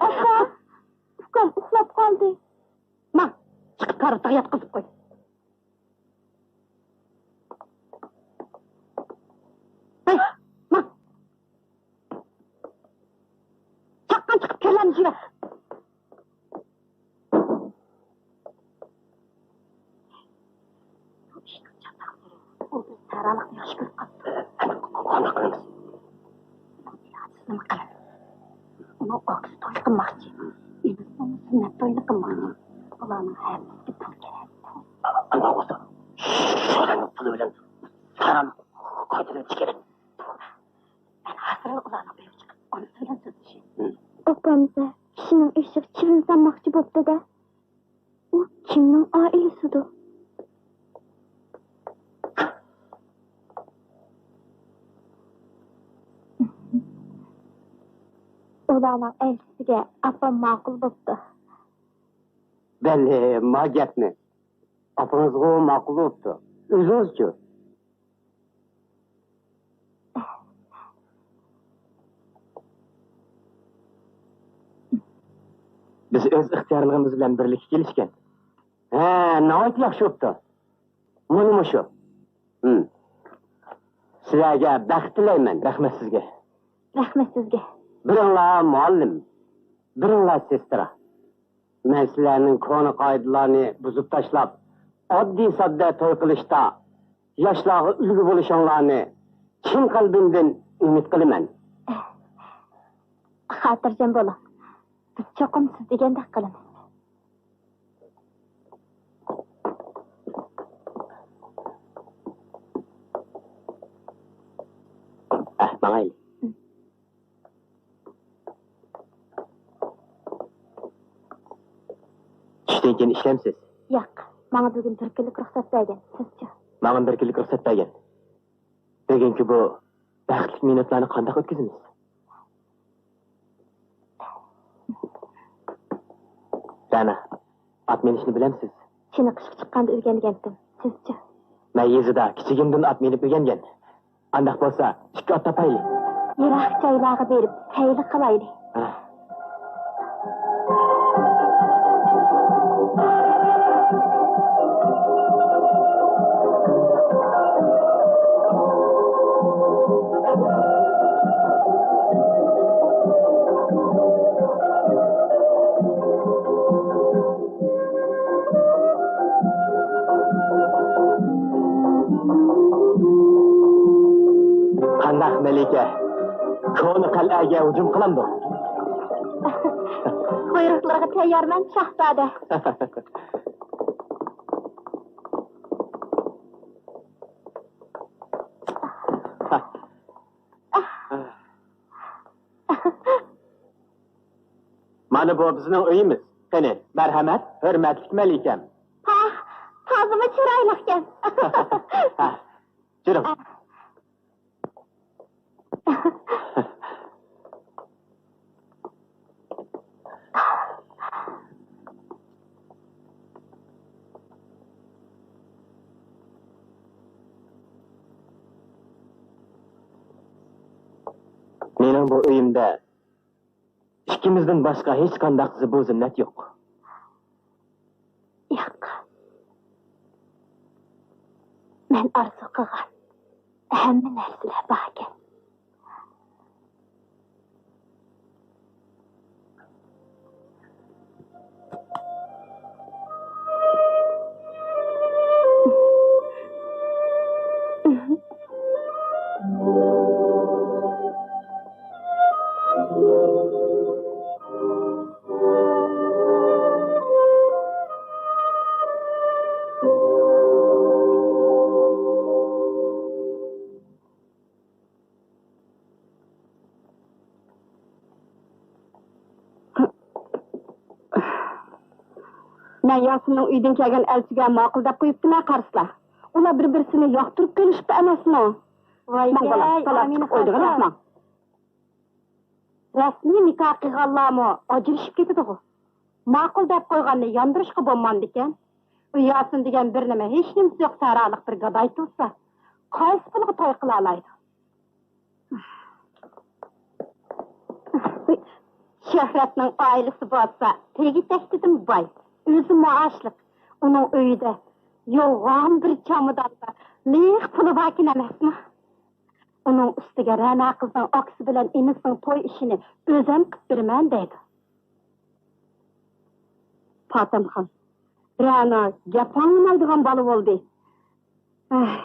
ئاپا، ئۇكام ئۇخلاپ قالدى. ماڭ، چىقىپ كارىۋىتىغا ياتقۇزۇپ قوي. ھەي، ماڭ. چاققان چىقىپ كىرلەرنى يۈرە. بۇ ئىشنىڭ چاتاقلىرى، ئۇ بىز سەھرالىقنى ياخشى كۆرۈپ قاپتۇ. قانداق قىلىمىز؟ بۇ ئىلاجسىز نېمە قىلىمىز؟ ئۇنىڭ ئاكىسى توي قىلماقچى. ئىنىسىنىڭ سۈننەت تويىنى قىلماقچى. بۇلارنىڭ ھەممىسىگە پۇل كېرەك. ئانداق بولسا، شۇلارنىڭ پۇلى بىلەن سەھرالىق قايتىدىن چىقىرىپ. مەن ھازىرلا ئۇلارنىڭ ئۆيىگە چىقىپ، ئانىسى بىلەن سۆزلىشەي. ئاپامزە، كىشىنىڭ ئېشىغا چىۋىن سالماقچى بوپتۇ-دە. ئۇ كىمنىڭ ئائىلىسىدۇ؟ ئۇلارنىڭ ئەلچىسىگە ئاپام ماقۇل بوپتۇ. بەلى، ما گەپنى. ئاپىڭىزغۇ ماقۇل بوپتۇ. ئۆزىڭىزچۇ؟ بىز ئۆز ئىختىيارلىقىمىز بىلەن بىرلىككە كېلىشكەن. ھە، ناھايىتى ياخشى بوپتۇ. مانا مۇشۇ. ھىم. سىلەرگە بەخت تىلەيمەن. رەھمەت سىزگە. رەھمەت سىزگە. بىرىڭلار مۇئەللىم، بىرىڭلار سېسترا. مەن سىلەرنىڭ كونا قائىدىلارنى بۇزۇپ تاشلاپ، ئاددىي-ساددا توي قىلىشتا ياشلارغا ئۈلگە بولۇشۇڭلارنى چىن قەلبىمدىن ئۈمىد قىلىمەن. خاتىرجەم بولۇڭ، بىز چوقۇم سىز دېگەندەك قىلىمىز. ئەھ، ماڭايلى. چۈشتىن كېيىن ئىشلەمسىز؟ ياق، ماڭا بۈگۈن بىر كۈنلۈك رۇخسەت بەرگەن، سىزچۇ؟ ماڭىمۇ بىر كۈنلۈك رۇخسەت بەرگەن. بۈگۈنكى بۇ بەختلىك مىنۇتلارنى قانداق ئۆتكۈزىمىز؟ رەنا، ئات مىنىشنى بىلەمسىز؟ چېنىقىشقا چىققاندا ئۆگەنگەنتىم. سىزچۇ؟ مەن يېزىدا كىچىكىمدىن ئات مىنىپ ئۆگەنگەن. ئانداق بولسا، ئىككى ئات تاپايلى. يىراق جايلارغا بېرىپ سەيلە قىلايلى. ھە. قانداق، مەلىكە؟ كونا قەلئەگە ھۇجۇم قىلامدۇ؟ بۇيرۇقلىرىغا تەييارمەن، شاھزادە. مانا بۇ بىزنىڭ ئۆيىمىز. قېنى، مەرھەمەت، ھۆرمەتلىك مەلىكەم. ھا، تازىمۇ چىرايلىقكەن. ھە، جۈرۈڭ. مېنىڭ بۇ ئۆيۈمدە ئىككىمىزدىن باشقا ھېچقانداق زىبۇ زىننەت يوق. ياق. مەن ئارزۇ قىلغان ھەممە نەرسىلەر باركەن. مەن ياسىننىڭ ئۆيدىن كەلگەن ئەلچىگە ماقۇل دەپ قويۇپتىمەن قارىسىلا. ئۇلار بىر-بىرسىنى ياقتۇرۇپ كېلىشىپتۇ ئەمەسمۇ؟ ۋاي ماڭ بالام، تالاپ چىقىپ ئوينىغىن، ماڭ. رەسمىي نىكاھ قىلغانلارمۇ ئاجرىشىپ كېتىدىغۇ. ماقۇل دەپ قويغاننى ياندۇرۇشقا بولمامدىكەن؟ ئۇ ياسىن دېگەن بىر نېمە، ھېچنېمىسى يوق سەھرالىق بىر گاداي تۇرسا، قايسى پۇلغا توي قىلالايدۇ؟ شۆھرەتنىڭ ئائىلىسى بولسا تېگى-تەكتىدىن باي، ئۆزى مائاشلىق. ئۇنىڭ ئۆيىدە يوغان بىر چاماداندا لىق پۇلى باركەن ئەمەسمۇ؟ ئۇنىڭ ئۈستىگە رەنا قىزنىڭ ئاكىسى بىلەن ئىنىسىنىڭ توي ئىشىنى ئۆزەم قىپ بېرىمەن دەيدۇ. پاتەمخان، رەنا گەپ ئاڭلىمايدىغان بالا بولدى. ئەھ.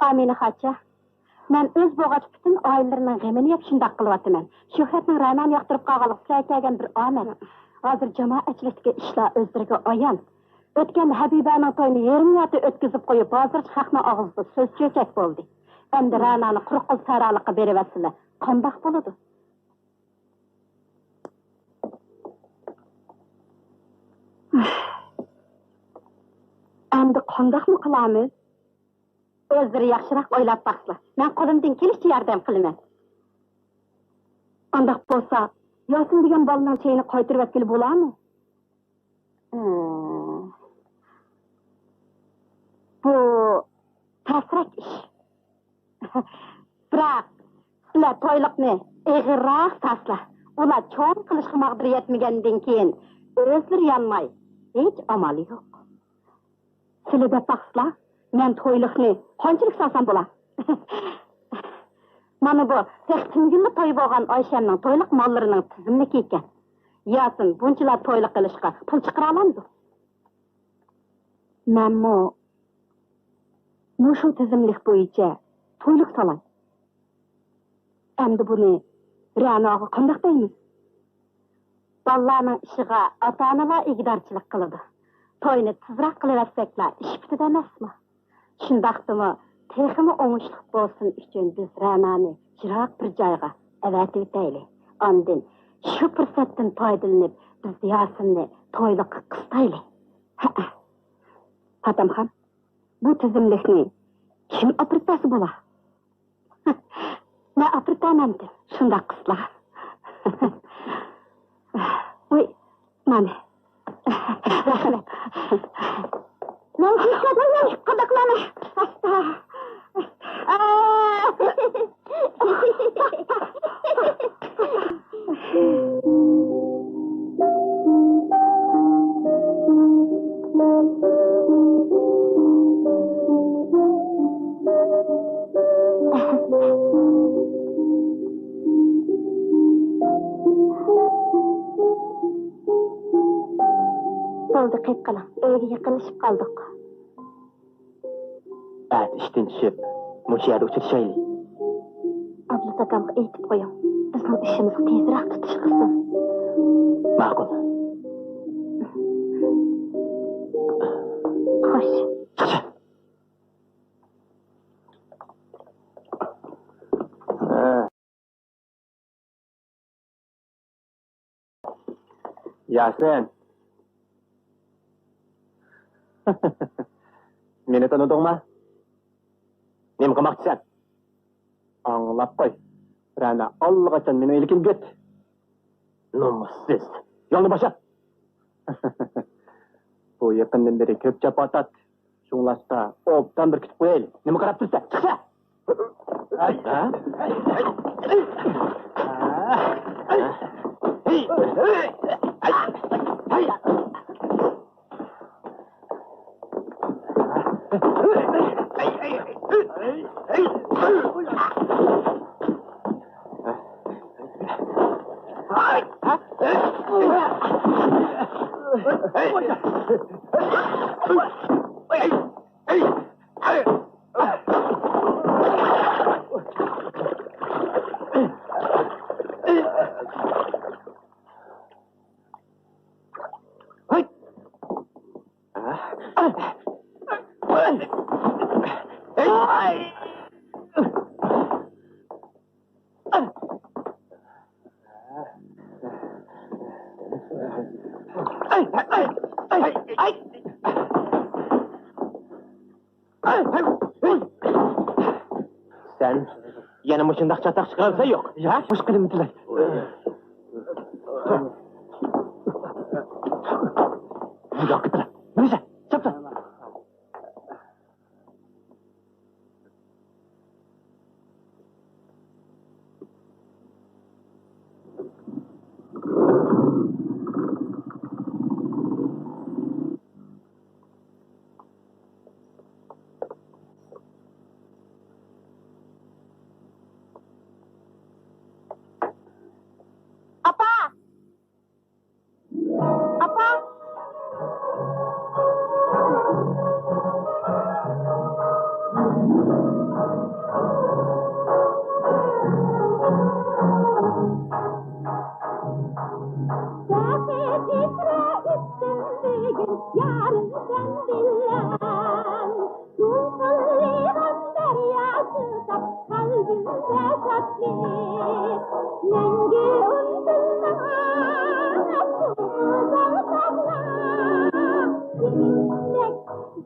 ئامىنە خاچا، مەن ئۆز بولغاچ پۈتۈن ئائىلىلىرىنىڭ غېمىنى يەپ شۇنداق قىلىۋاتىمەن. شۆھرەتنىڭ رەنانى ياقتۇرۇپ قالغانلىقى سىلەرگە كەلگەن بىر ئامەت. ھازىر جامائەتچىلىكتىكى ئىشلار ئۆزلىرىگە ئايان. ئۆتكەندە ھەبىبەنىڭ تويىنى يېرىم يارتى ئۆتكۈزۈپ قويۇپ، ھازىرچە خەقنىڭ ئاغزىدا سۆز چۆچەك بولدى. ئەمدى رەنانى قۇرۇق قول سەھرالىققا بېرىۋەتسىلە، قانداق بولىدۇ؟ ئەمدى قانداقمۇ قىلامىز؟ ئۆزلىرى ياخشىراق ئويلاپ باقسىلا، مەن قولۇمدىن كېلىشىچە ياردەم قىلىمەن. ئانداق بولسا، ياسىن دېگەن بالىنىڭ چېيىنى قايتۇرۇۋەتكىلى بولارمۇ؟ ھىم. بۇ تەسرەك ئىش. بىراق، سىلەر تويلۇقنى ئېغىرراق ساسلا. ئۇلار چوڭ قىلىشقا ماغدۇرى يەتمىگەندىن كېيىن، ئۆزلىرى يانماي، ھېچ ئامالى يوق. سىلى دەپ باقسىلا، مەن تويلۇقنى قانچىلىك سالسام بولا؟ مانا بۇ تېخى تۈنۈگۈنلا توي بولغان ئايشەمنىڭ تويلۇق ماللىرىنىڭ تىزىملىكى ئىكەن. ياسىن بۇنچىلا تويلۇق قىلىشقا پۇل چىقىرالامدۇ؟ مەنمۇ مۇشۇ تىزىملىك بويىچە تويلۇق سالاي. ئەمدى بۇنى رەناغا قانداق دەيمىز؟ بالىلارنىڭ ئىشىغا ئاتا-ئانىلار ئىگىدارچىلىق قىلىدۇ. توينى تېزراق قىلىۋەتسەكلا ئىش پۈتىدۇ ئەمەسمۇ؟ شۇنداقتىمۇ، تېخىمۇ ئوڭۇشلۇق بولسۇن ئۈچۈن بىز رەنانى يىراق بىر جايغا ئەۋەتىۋېتەيلى. ئاندىن شۇ پۇرسەتتىن پايدىلىنىپ، بىز ياسىننى تويلۇققا قىستايلى. ھەئە. پاتەمخان، بۇ تىزىملىكنى كىم ئاپىرىپ بەرسە بولا؟ مەن ئاپىرىپ بەرمەمدىم، شۇنداق قىزلار. ۋۇي، مانا. رەھمەت. مەن كېتىۋاتىمەن، قانداق قىلىمەن؟ ئاستا. بولدى، قېيىپ قېلىڭ. ئۆيگە يېقىنلىشىپ قالدۇق. ئەتە ئىشتىن چۈشۈپ، مۇشۇ يەردە ئۇچرىشايلى. ئابلىز ئاكامغا ئېيتىپ قويۇڭ، بىزنىڭ ئىشىمىزغا تېزرەك تۇتۇش قىلسۇن. ماقۇل. خوش. چىقىشە. ياسىن! مېنى تونۇدۇڭما؟ نېمە قىلماقچىسەن؟ ئاڭلاپ قوي، رەنا ئاللىقاچان مېنىڭ ئىلكىمگە كىرىپتۇ. نومۇسسىز! يولنى بوشات! بۇ يېقىندىن بېرى كۆپ جاپا تارتتى. شۇڭلاشقا ئوبدان بىر كۈتۈپ قويايلى. نېمە قاراپ تۇرىسەن؟ چىقسا! سەن يەنە مۇشۇنداق چاتاق چىقىرىۋاتسا يوق. ياق، مۇشۇ قېتىم تىلەي. بۇ ياققا تىلە. مېنىسە، چاپسان. ئاپا! ئاپا! يۇقىلىغان دەرياسىدا قەلبىمدە شادلىق، مەڭگۈ ئۇنتۇلماس بۇ گۈزەل چاغلار. سېنىڭدەك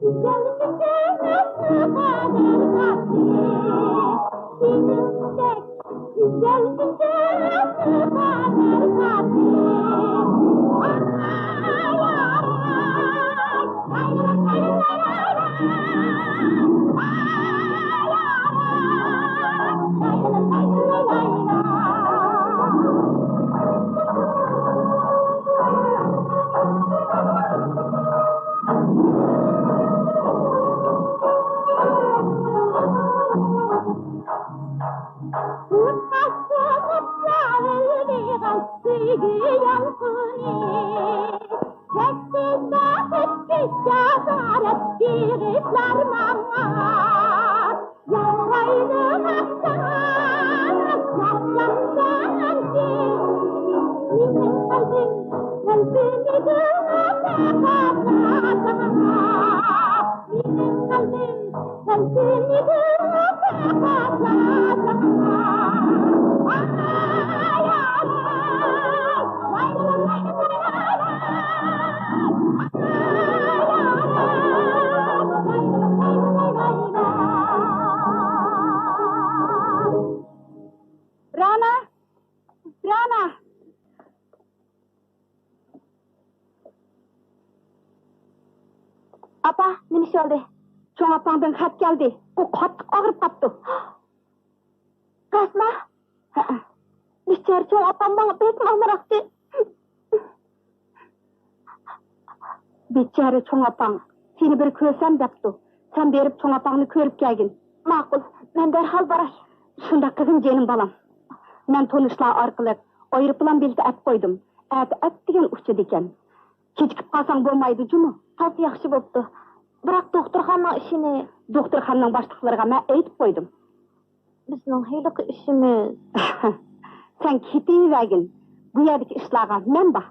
گۈزەل كۈنلەر نەقەدەر تاتلىق، سېنىڭدەك سۆيگۈ يالقۇنى، چەكسىز بەخت، كۈچ، جاسارەت بېغىشلار ماڭا. يارايدۇ ماختاش، ياخشامسەن ئەمىسە؟ مېنىڭ قەلبىم تەلپۈنىدۇ پەقەتلا ساڭا. مېنىڭ قەلبىم رەنا! رەنا! ئاپا، نېمە ئىش بولدى؟ چوڭ ئاپاڭدىن خەت كەلدى. ئۇ قاتتىق ئاغرىپ قاپتۇ. راستما؟ ھەئە. بىچارە چوڭ ئاپام ماڭا بەكمۇ ئامراقتى. بىچارە چوڭ ئاپاڭ سېنى بىر كۆرسەم دەپتۇ. سەن بېرىپ چوڭ ئاپاڭنى كۆرۈپ كەلگىن. ماقۇل، مەن دەرھال باراي. شۇنداق قىلغىن جېنىم بالام. مەن تونۇشلار ئارقىلىق ئايروپىلان بېلىتى ئەپ قويدۇم. ئەتە ئەتىگەن ئۇچىدىكەن. كېچىكىپ قالساڭ بولمايدۇ جۇمۇ. تازا ياخشى بوپتۇ. بىراق دوختۇرخانىنىڭ ئىشىنى. دوختۇرخانىنىڭ باشلىقلىرىغا مەن ئېيتىپ قويدۇم. بىزنىڭ ھېلىقى ئىشىمىز. سەن كېتىۋەرگىن. بۇ يەردىكى ئىشلارغا مەن بار.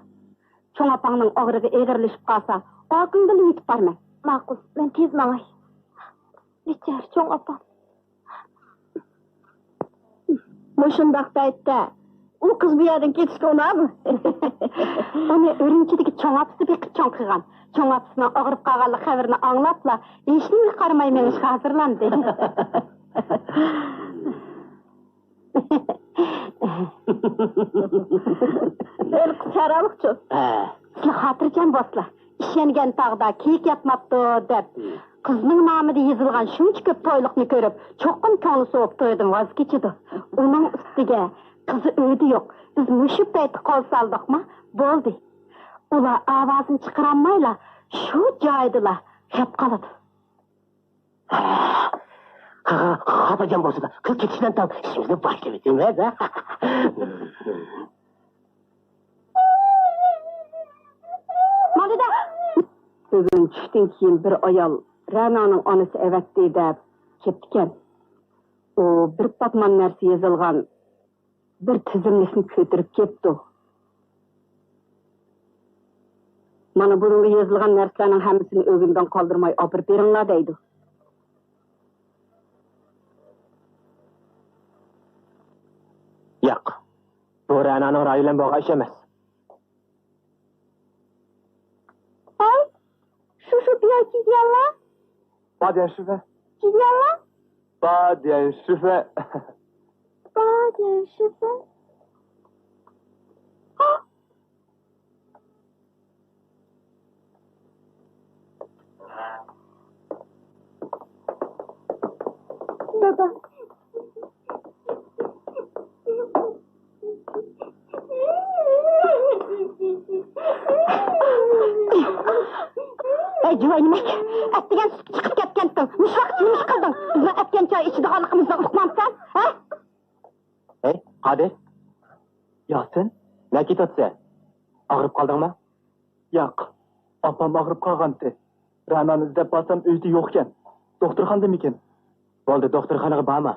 چوڭ ئاپاڭنىڭ ئاغرىقى ئېغىرلىشىپ قالسا، ئاكىڭ بىلەن يېتىپ بارىمەن. ماقۇل، مەن تېز ماڭاي. بىچارە چوڭ ئاپام. مۇشۇنداق پەيتتە ئۇ قىز بۇ يەردىن كېتىشكە ئۇنامدۇ؟ ئۇنى ئۈرۈمچىدىكى چوڭ ئاپىسى بېقىپ چوڭ قىلغان. چوڭ ئاپىسىنىڭ ئاغرىپ قالغانلىقى خەۋىرىنى ئاڭلاپلا، ھېچنېمىگە قارىماي مېڭىشقا ھازىرلاندى. ھېلىقى ساراۋۇقچۇ؟ ھە. سىلەر خاتىرجەم بولسىلا، ئىشەنگەن تاغدا كېيىك ياتماپتۇ دەپ، قىزنىڭ نامىدا يېزىلغان شۇنچە كۆپ تويلۇقنى كۆرۈپ، چوقۇم كۆڭلى سوۋۇپ تويدىن ۋاز كېچىدۇ. ئۇنىڭ ئۈستىگە قىزى ئۆيدە يوق. بىز مۇشۇ پەيتتە قول سالدۇقما، بولدى. ئۇلار ئاۋازىنى چىقىرالمايلا، شۇ جايىدىلا خەپ قالىدۇ. خاتىرجەم بولسىلا، قىز كېتىشىدىن تاڭ ئىشىمىزنى باشلىۋېتىمىز، ھە؟ ماندىدا! بۈگۈن چۈشتىن كېيىن بىر ئايال رەنانىڭ ئانىسى ئەۋەتتى دەپ كەپتىكەن. ئۇ بىر پاتمان نەرسە يېزىلغان بىر تىزىملىكنى كۆتۈرۈپ كەپتۇ. مانا بۇنىڭغا يېزىلغان نەرسىلەرنىڭ ھەممىسىنى ئۆگۈندىن قالدۇرماي ئاپىرىپ بېرىڭلار دەيدۇ. ياق، بۇ رەنانىڭ رايى بىلەن بولغان ئىش ئەمەس. ھەي، شۇ، شۇ بىيا كىدىياللا. با ديەن شۈفە. كىدىياللا. با ديەن شۈفە. با ديەن شۈفە. دادا. ئەي جۇۋاينىمەك، ئەتىگەن سۈتكە چىقىپ كەتكەنتىڭ. نېمىشقا نېمىش قىلدىڭ؟ بىزنىڭ ئەتكەن چاي ئىچىدىغانلىقىمىزنى ئۇقمامسەن، ھە؟ ھەي، قادىر. ياسىن، نەگە كېتىۋاتىسەن؟ ئاغرىپ قالدىڭمۇ؟ ياق، ئاپام ئاغرىپ قالغانتى. رەنانى ئىزدەپ بارسام ئۆيدە يوقكەن. دوختۇرخانىدىمىكىن؟ بولدى، دوختۇرخانىغا بارما.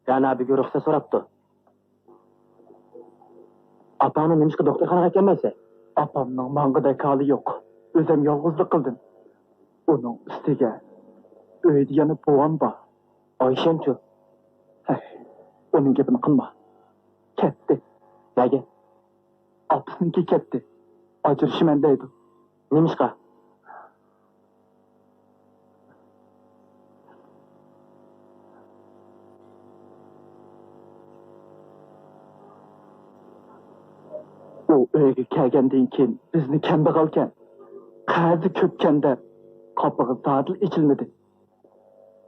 رەنا بۈگۈن رۇخسەت سوراپتۇ. ئاپاڭنى نېمىشقا دوختۇرخانىغا ئەكەلمەيسەن؟ ئاپامنىڭ ماڭغۇدەك ھالى يوق. ئۆزۈم يالغۇزلۇق قىلدىم. ئۇنىڭ ئۈستىگە ئۆيدە يەنە بوۋام بار. ئايشەمچۇ؟ ھەي، ئۇنىڭ گېپىنى قىلما. كەتتى. نەگە؟ ئاپىسىنىڭكى كەتتى. ئاجرىشىمەن دەيدۇ. نېمىشقا؟ ئۇ ئۆيگە كەلگەندىن كېيىن بىزنى كەمبەغەلكەن، قەرزى كۆپكەن دەپ قاپىقى زادىلا ئېچىلمىدى.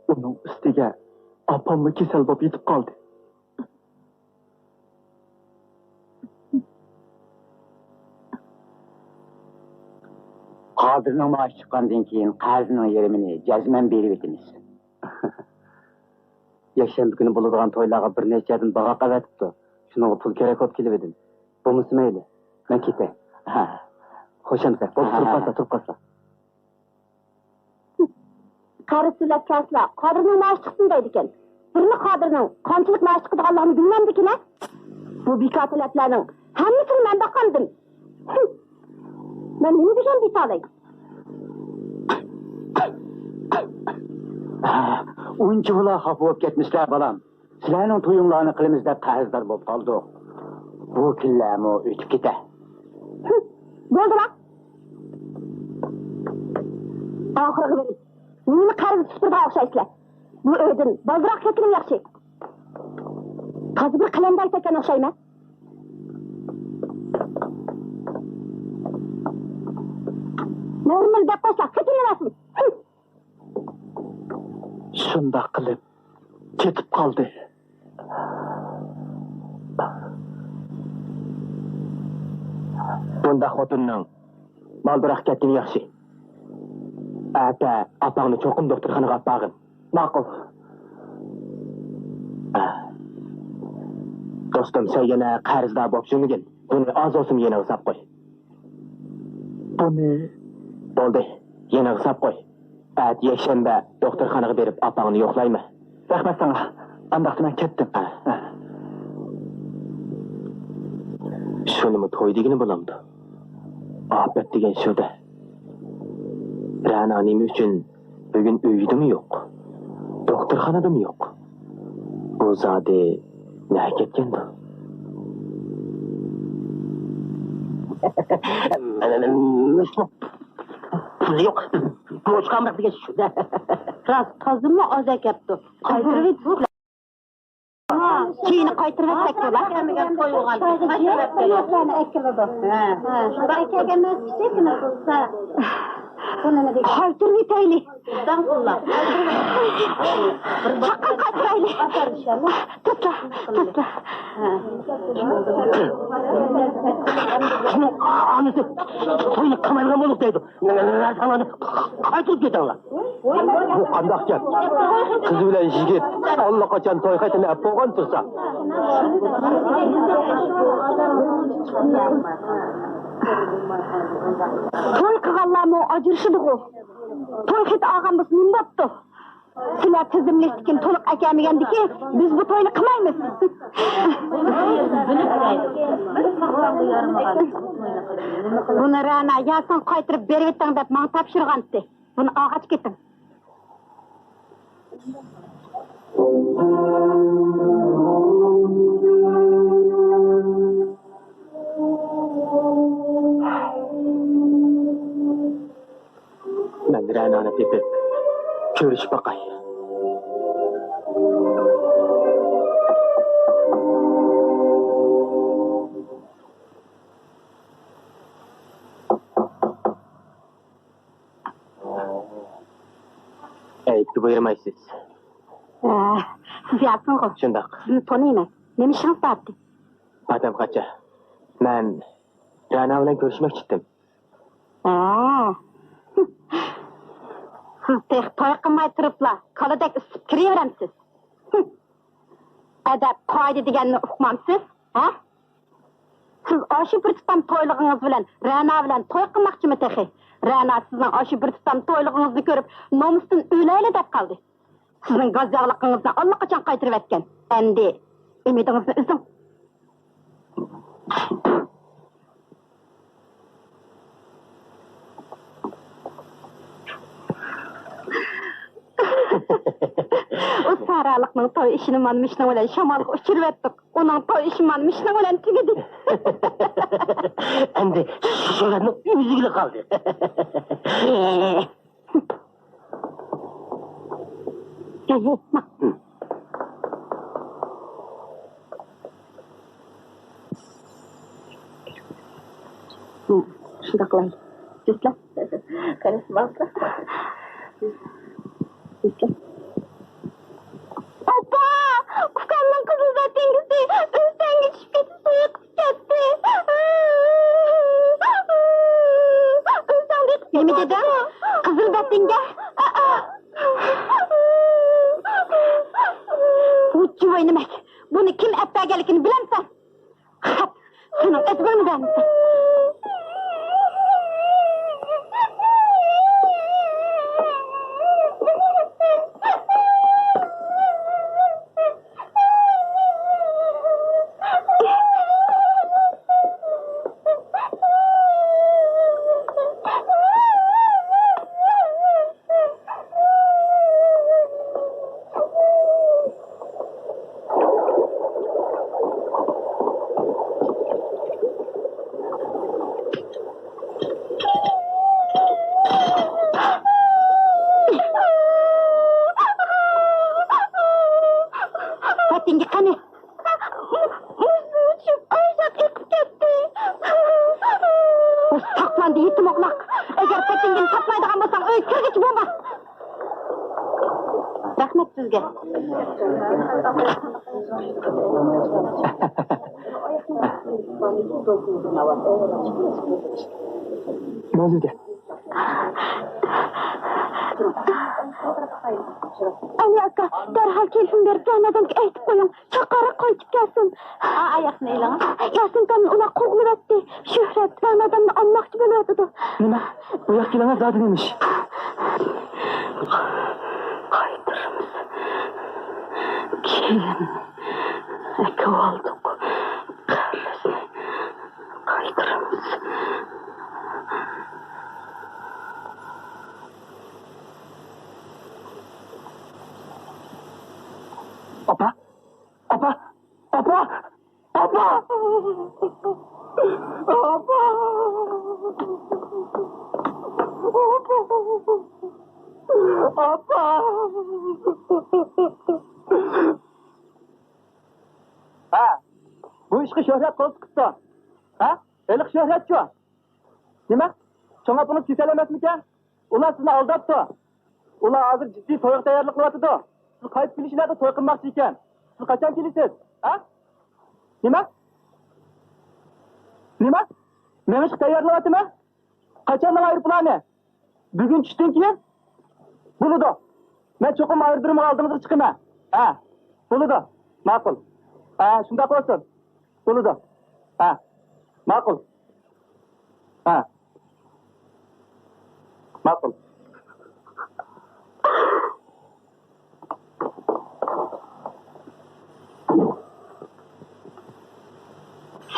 ئۇنىڭ ئۈستىگە ئاپاممۇ كېسەل بولۇپ يېتىپ قالدى. قادىرنىڭ مائاشى چىققاندىن كېيىن قەرزنىڭ يېرىمىنى جەزمەن بېرىۋېتىمىز. يەكشەنبە كۈنى بولىدىغان تويلارغا بىر نەچچە يەردىن باغاق ئەۋەتىپتۇ. شۇنىڭغا پۇل كېرەك بولۇپ كېلىۋىدىم. بولمىسا مەيلى، مەن كېتەي. ھە. خوش ئەمىسە، بولدى، تۇرۇپ قالسا، تۇرۇپ قالسا. قەرز تۆلەپ كەلسىلا، قادىرنىڭ مائاشى چىقسۇن دەيدىكەن. بىرلا قادىرنىڭ قانچىلىك مائاش چىقىدىغانلىقىنى بىلمەمدىكىن ھە؟ بۇ بىكار تەلەپلەرنىڭ ھەممىسىنى مەن باقامدىم. مەن نېمە دېگەن بىتالەي؟ ئۇنچىۋالا خاپا بولۇپ كەتمىسىلە، بالام. سىلەرنىڭ تويۇڭلارنى قىلىمىز دەپ قەرزدار بولۇپ قالدۇق. بۇ كۈنلەرمۇ ئۆتۈپ كېتە. بولدىلا. ئاخىرىغا بېرىپ، مېنى قەرز تۇتۇپ تۇرىدىغان ئوخشايسىلەر. بۇ ئۆيدىن بالدۇراق كەتكىنىم ياخشى. تازا بىر قەلەندەر كەتكەن ئوخشايمەن. نورمال گەپ قىلسا، قېتىلىۋەرسۇن. شۇنداق قىلىپ كېتىپ قالدى. بۇنداق خوتۇننىڭ بالدۇراق كەتكىنى ياخشى. ئەتە ئاپاڭنى چوقۇم دوختۇرخانىغا ئاپارغىن. ماقۇل. دوستۇم، سەن يەنە قەرزدار بولۇپ يۈرمىگىن. بۇنى ئاز بولسىمۇ يېنىڭغا ساپ قوي. بۇنى. بولدى، يېنىڭغا ساپ قوي. ئەتە يەكشەنبە دوختۇرخانىغا بېرىپ ئاپاڭنى يوقلايمەن. رەھمەت ساڭا. ئانداقتا مەن كەتتىم. ھە. ھە. شۇنىمۇ توي دېگىنى بولامدۇ؟ ئاپەت دېگەن شۇ-دە. رەنا نېمە ئۈچۈن بۈگۈن ئۆيىدىمۇ يوق، دوختۇرخانىدىمۇ يوق؟ بۇ زادى نەگە كەتكەندۇ؟ پۇلى يوق. بوش قالماق دېگەن شۇ-دە. راست، تازىمۇ ئاز ئەكەپتۇ. قايتۇرۇۋېتىپلا. كېيىن قايتۇرۇۋەتسەك بولا. قايتۇرۇۋەتسەك بولا. قايتۇرۇۋېتەيلى. چاققان قايتۇرايلى. تۇتلا، تۇتلا. ئانىسى توينى قىلمايدىغان بولۇپ دەيدۇ. نەرسىڭلارنى قايتۇرۇپ كېتىڭلار. بۇ قانداق گەپ؟ قىز بىلەن يىگىت ئاللىقاچان توي خېتىنى ئەپ بولغان تۇرسا. توي قىلغانلارمۇ ئاجرىشىدىغۇ. توي خېتى ئالغان بولسا نېمە بوپتۇ؟ سىلەر تىزىملىكتىكىنى تولۇق ئەكەلمىگەندىكىن، بىز بۇ توينى قىلمايمىز. بۇنى رەنا يا سەن قايتۇرۇپ بېرىۋېتىڭ دەپ ماڭا تاپشۇرغانتى. بۇنى ئالغاچ كېتىڭ. مەن رەنانى تېپىپ، كۆرۈشۈپ باقاي. ئەيىبكە بۇيرۇمايسىز. ئە، سىز ياسىنغۇ؟ شۇنداق. سىزنى تونۇيمەن. نېمە ئىشىڭىز بار ئىدى؟ ئادەم قاچا. مەن رەنا بىلەن كۆرۈشمەكچى ئىدىم. ھە. سىز تېخى توي قىلماي تۇرۇپلا كالىدەك ئۈسۈپ كىرىۋېرەمسىز؟ ئەدەپ، قائىدە دېگەننى ئۇقمامسىز؟ ھە؟ سىز ئاشۇ بىر تۇتام تويلۇقىڭىز بىلەن رەنا بىلەن توي قىلماقچىمۇ تېخى؟ رەنا سىزنىڭ ئاشۇ بىر تۇتام تويلۇقىڭىزنى كۆرۈپ، نومۇستىن ئۆلەيلى دەپ قالدى. سىزنىڭ گاز ياغلىقىڭىزنى ئاللىقاچان قايتۇرۇۋەتكەن. ئەمدى ئۈمىدىڭىزنى ئۈزۈڭ. ئۇ سەھرالىقنىڭ توي ئىشىنى مانا مۇشۇنىڭ بىلەن شامالغا ئۇچۇرۇۋەتتۇق. ئۇنىڭ توي ئىشى مانا مۇشۇنىڭ بىلەن تۈگىدى. ئەمدى شۇ گەپنىڭ ئۆزىگىلا قالدى. شۇنداق قىلاي. جۈسلە. قېنى، ماڭا. جۈسلە. ئاپا! ئۇكامنىڭ قىزىل بەتىنگىسى ئۆستەڭگە چۈشۈپ كېتىپ سۇيۇقىپ كەتتى. ئۆستەڭدە ئېقىپ نېمە دېدىڭ؟ قىزىل بەتىنگە؟ بۇ جۇۋاي نېمەك؟ بۇنى كىم ئەپ بەرگەنلىكىنى بىلەمسەن؟ خەپ، سېنىڭ ئەدىپىڭنى بەرمىسەم. پەتىڭگە قېنى. مۇزدىن ئۇچۇپ ئازراق ئېقىپ كەتتى. ساقلاندى يېتىم ئوغلاق. ئەگەر پەتىڭگىنى تاپمايدىغان بولساڭ ئۆيگە كىرگۈچە بولما. رەھمەت سىزگە. مەن سىزگە. ئەلى ئاكا، دەرھال تېلېفون بېرىپ رەنا ئادەمگە ئېيتىپ قويۇڭ، چاقىرىق قايتىپ كەلسۇن. ئا، ئاياقنى ئېلىڭ. ياسىنكامنى ئۇلار قوغلىۋەتتى. شۆھرەت رەنا ئادەمنى ئالماقچى بولۇۋاتىدۇ. نېمە؟ بۇ ياققا كېلىڭە، زادى نېمە ئىش؟ قايتۇرىمىز. كېيىن ئەكىۋالدۇق. قەرزنى قايتۇرىمىز. ئاپا! ئاپا! ئاپا! ئاپا! ئاپا! ئاپا! ئاپا! ھە، بۇ ئىشقا شۆھرەت قول تىقىپتۇ. ھە؟ ھېلىقى شۆھرەتچۇ؟ نېمە؟ چوڭ ئاپىڭىز كېسەل ئەمەسمىكەن؟ ئۇلار سىزنى ئالداپتۇ. ئۇلار ھازىر جىددىي تويغا تەييارلىق قىلىۋاتىدۇ. سىز قايتىپ كېلىشى نەدە توي قىلماقچى ئىكەن؟ سىز قاچان كېلىسىز؟ ھە؟ نېمە؟ نېمە؟ مېڭىشقا تەييارلىۋاتىمەن. قاچاننىڭ ئايروپىلانى؟ بۈگۈن چۈشتىن كېيىن؟ بولىدۇ. مەن چوقۇم ئايرودرومغا ئالدىڭىزغا چىقىمەن. ھە، بولىدۇ. ماقۇل. ھە، شۇنداق بولسۇن. بولىدۇ. ھە، ماقۇل. ھە، ماقۇل.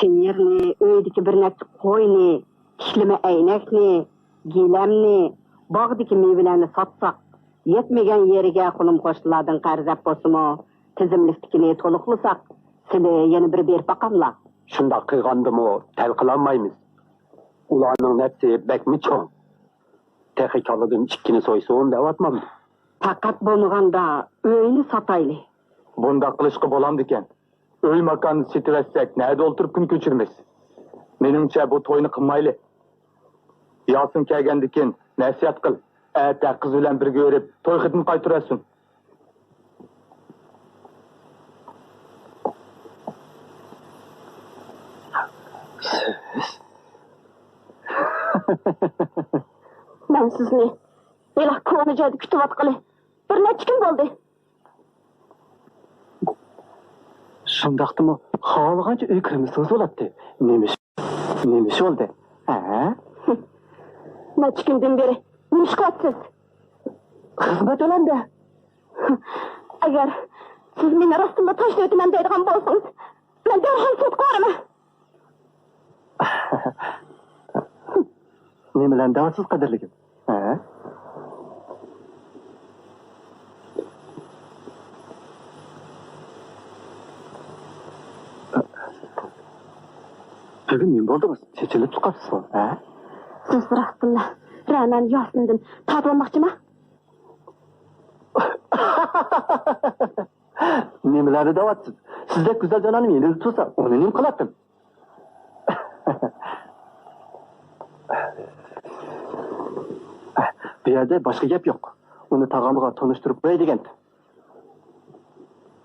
سىيىرنى، ئۆيدىكى بىر نەچچە قوينى، ئىشلىمە ئەينەكنى، گىلەمنى، باغدىكى مېۋىلەرنى ساتساق، يەتمىگەن يېرىگە قولۇم-قوشنىلاردىن قەرز ئەپ بولسىمۇ، تىزىملىكتىكىنى تولۇقلىساق، سىلى يەنە بىر بېرىپ باقاملا. شۇنداق قىلغاندىمۇ تەل قىلالمايمىز. ئۇلارنىڭ نەپسى بەكمۇ چوڭ. تېخى كالىدىن ئىككىنى سويسۇن دەۋاتمامدۇ؟ پەقەت بولمىغاندا ئۆينى ساتايلى. بۇنداق قىلىشقا بولامدىكەن؟ ئۆي-ماكان سېتىۋەتسەك، نەدە ئولتۇرۇپ كۈن كۆچۈرىمىز؟ مېنىڭچە، بۇ توينى قىلمايلى. ياسىن كەلگەندىكىن نەسىھەت قىل، ئەتە قىز بىلەن بىرگە بېرىپ، توي خېتىنى قايتۇرۇۋەتسۇن. سىز؟ مەن سىزنى ھېلىقى كونا جايدا كۈتۈۋاتقىلى بىر نەچچە كۈن بولدى. شۇنداقتىمۇ خالىغانچە ئۆيگە كىرمىسىڭىز بولاتتى. نېمە ئىش، نېمە ئىش بولدى؟ ھە؟ نەچچە كۈندىن بېرى نېمە ئىش قىلىۋاتىسىز؟ خىزمەت ئۆلەمدە. ئەگەر سىز مېنى راستتىنلا تاشلىۋېتىمەن دەيدىغان بولسىڭىز، مەن دەرھال سوتقا بارىمەن. نېمىلەرنى دەۋاتىسىز، قەدىرلىكىم؟ ھە؟ بۈگۈن نېمە بولدىڭىز؟ چېچىلىپ قاپسىزغۇ، ھە؟ سىز راستتىنلا رەنانى ياسىندىن تارتىۋالماقچىما؟ نېمىلەرنى دەۋاتىسىز؟ سىزدەك گۈزەل جانانىم يېنىدا تۇرسا، ئۇنى نېمە قىلاتتىم؟ بۇ يەردە باشقا گەپ يوق. ئۇنى تاغامغا تونۇشتۇرۇپ قوياي دېگەنتىم.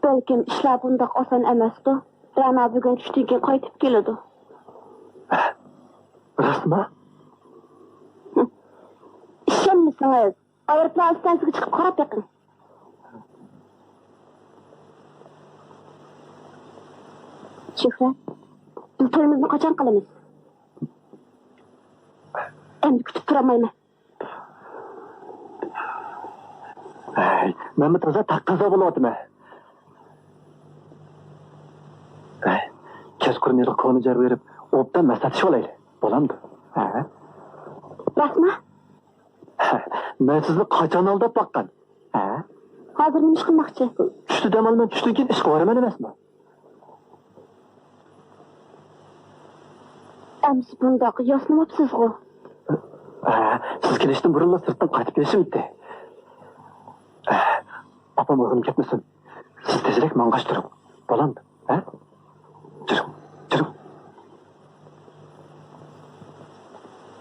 بەلكىم ئىشلار بۇنداق ئاسان ئەمەستۇ. رەنا بۈگۈن چۈشتىن كېيىن قايتىپ كېلىدۇ. راستما؟ ئىشەنمىسىڭىز، ئايروپىلان ئىستانسىسىغا چىقىپ قاراپ بېقىڭ. شۆھرەت، بىز تويىمىزنى قاچان قىلىمىز؟ ئەمدى كۈتۈپ تۇرالمايمەن. ئەي، مەنمۇ تازا تەقەززا بولۇۋاتىمەن. ئەي، كەچقۇرۇن ھېلىقى كونا جايغا بېرىپ، ئوبدان مەسلىھەتلىشىۋالايلى. بولامدۇ؟ ھە؟ راستما؟ مەن سىزنى قاچان ئالداپ باققان؟ ھە؟ ھازىر نېمە ئىش قىلماقچى؟ چۈشتە دەم ئالىمەن، چۈشتىن كېيىن ئىشقا بارىمەن ئەمەسمۇ؟ ئەمىسە بۇنداق ياسىنىۋاپسىزغۇ؟ ھە، سىز كېلىشتىن بۇرۇنلا سىرتتىن قايتىپ كېلىشىم ئىدى. ئاپام ئويغىنىپ كەتمىسۇن. سىز تېزرەك ماڭغاچ تۇرۇڭ. بولامدۇ؟ ھە؟ جۈرۈڭ، جۈرۈڭ.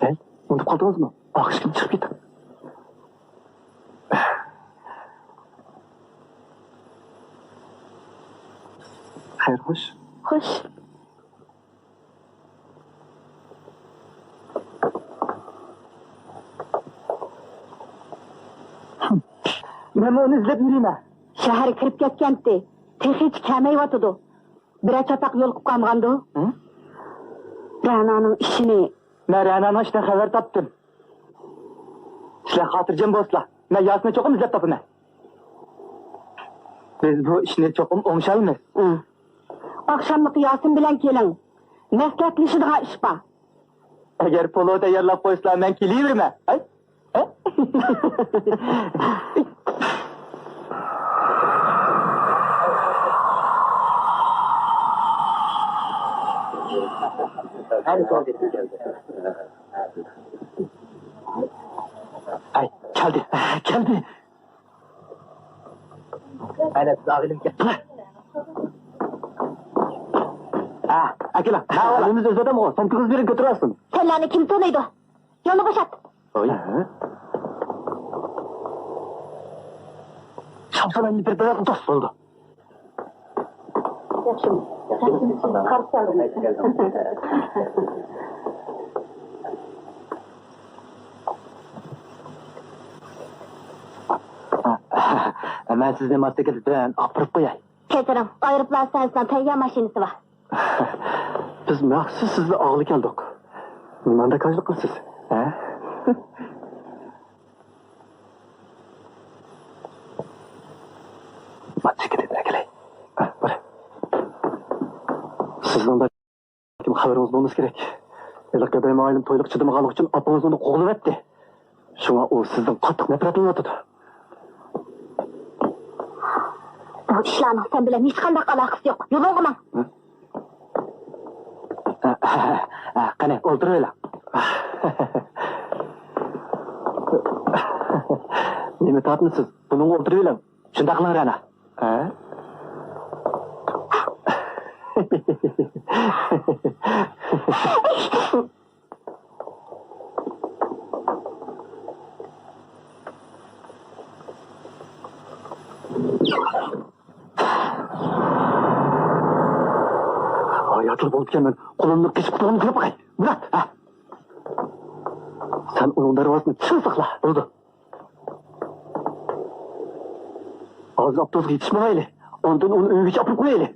ھەي، ئۇنتۇپ قالدىڭىزمۇ؟ ئاخشىكىن چىقىپ كېتىڭ. خەير، خوش. خوش. مەنمۇ ئۇنى ئىزدەپ يۈرىمەن. شەھەرگە كىرىپ كەتكەنتى. تېخىچە كەلمەيۋاتىدۇ. بىرەر چاتاق يولۇقۇپ قالمىغاندۇ؟ ھە؟ رەنانىڭ ئىشىنى. مەن رەنانىڭ ئىشىدىن خەۋەر تاپتىم. سىلەر خاتىرجەم بولسىلا، مەن ياسىننى چوقۇم ئىزدەپ تاپىمەن. بىز بۇ ئىشنى چوقۇم ئوڭشايمىز. ھە. ئاخشاملىقى ياسىن بىلەن كېلىڭ. مەسلىھەتلىشىدىغان ئىش بار. ئەگەر پولۇ تەييارلاپ قويسىلا، مەن كېلىۋېرىمەن. ھەي؟ ھە؟ ھەي، كەلدى، كەلدى. ئەنە سىز ئاغىنىم كەلدى. ھە، ئەكېلىڭ. ھە، ئۆزىمىز ئۆز ئادەمغۇ، سومكىڭىزنى بېرىڭ، كۆتۈرۈۋالسۇن. سەنلەرنى كىم تونۇيدۇ؟ يولنى بوشات. ھوي. شامسان ئەمدى بىر بىرىڭىزنى توسۇپ بولدى. ياخشىمۇ؟ قارشى ئالىمىز. مەن سىزنى ماتوسىكلىت بىلەن ئاپىرىپ قوياي. كەچۈرۈڭ، ئايروپىلان ئىستانسىسىنىڭ تەييار ماشىنىسى بار. بىز مەخسۇس سىزنى ئالغىلى كەلدۇق. نېمانداق كاجلىق قىلىسىز، ھە؟ ماتوسىكلىت ئەكېلەي. ھە، بار. سىزنىڭ بەلكىم خەۋىرىڭىز بولمىسا كېرەك. ھېلىقى گاداي مۇئەللىم تويلۇققا چىدىمىغانلىقى ئۈچۈن ئاپىڭىز ئۇنى قوغلىۋەتتى. شۇڭا ئۇ سىزدىن قاتتىق نەپرەتلىنىۋاتىدۇ. بۇ ئىشلارنىڭ سەن بىلەن ھېچقانداق ئالاقىسى يوق. يولۇڭغا ماڭ. ھە؟ ھە، ھە، ھە، قېنى، ئولتۇرۇۋېلىڭ. نېمە تارتىنىسىز؟ بۇنىڭغا ئولتۇرۇۋېلىڭ. شۇنداق قىلىڭ، رەنا. ھە؟ ھاياتلا بولىدىكەنمەن، قولۇمنى قېچىپ قۇتۇلغىنىنى كۆرۈپ باقاي. مۇرات، ھە. سەن ئۇنىڭ دەرۋازىسىنى چىڭ ساقلا. بولدى. ھازىر ئاپتوبۇسقا يېتىشمەيلى. ئاندىن ئۇنى ئۆيگىچە ئاپىرىپ قويايلى.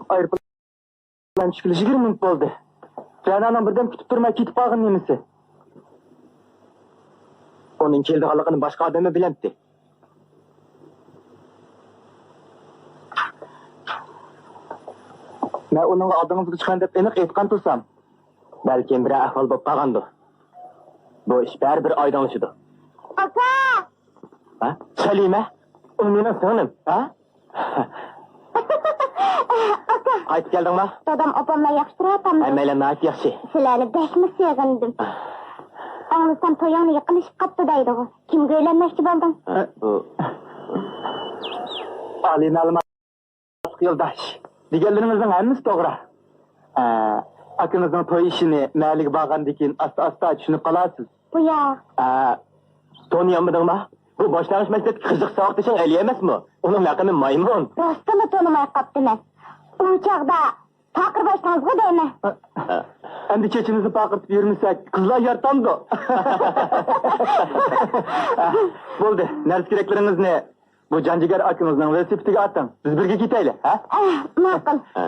ئايروپىلان چۈشكىلى يىگىرمە مىنۇت بولدى. رەنانىڭ بىردەم كۈتۈپ تۇرماي كېتىپ قالغىنى نېمىسى؟ ئۇنىڭ كېلىدىغانلىقىنى باشقا ئادەممۇ بىلەمتى؟ مەن ئۇنىڭغا ئالدىڭىزغا چىقىمەن دەپ ئېنىق ئېيتقان تۇرسام، بەلكىم بىرەر ئەھۋال بولۇپ قالغاندۇ. بۇ ئىش بەرىبىر ئايدىڭلىشىدۇ. ئاكا! ھە؟ سەلىمە؟ ئۇ مېنىڭ سىڭلىم، ھە؟ ئاكا! قايتىپ كەلدىڭما؟ دادام ئاپاملار ياخشى تۇرۇۋاتامدۇ؟ ھەممەيلەن ناھايىتى ياخشى. سىلەرنى بەكمۇ سېغىندىم. ئاڭلىسام تويۇڭنى يېقىنلىشىپ قاپتۇ دەيدىغۇ. كىمگە ئۆيلەنمەكچى بولدۇڭ؟ ھە، بۇ. ئالىنالما يولداش، دېگەنلىرىڭىزنىڭ ھەممىسى توغرا. ئە، ئاكىڭىزنىڭ توي ئىشىنى مەھەللىگە بارغاندىن كېيىن ئاستا-ئاستا چۈشىنىپ قالارسىز. بۇ ياق. ئە، تونۇيالمىدىڭما؟ بۇ باشلانغۇچ مەكتەپتىكى قىزىق ساۋاقدىشىڭ ئەلى ئەمەسمۇ؟ ئۇنىڭ لەقىمى مايمۇن. راستىنلا تونۇماي قاپتىمەن. ئۇ چاغدا پاقىر باشتىڭىزغۇ دەيمەن. ئەمدى چېچىمىزنى پارقىرىتىپ يۈرمىسەك، قىزلار يارىتامدۇ؟ بولدى، نەرسە-كېرەكلىرىڭىزنى بۇ جان-جىگەر ئاكىڭىزنىڭ ۋېلىسىپىتىگە ئاتىڭ، بىز بىرگە كېتەيلى، ھە؟ ئە، ماقۇل. ھە.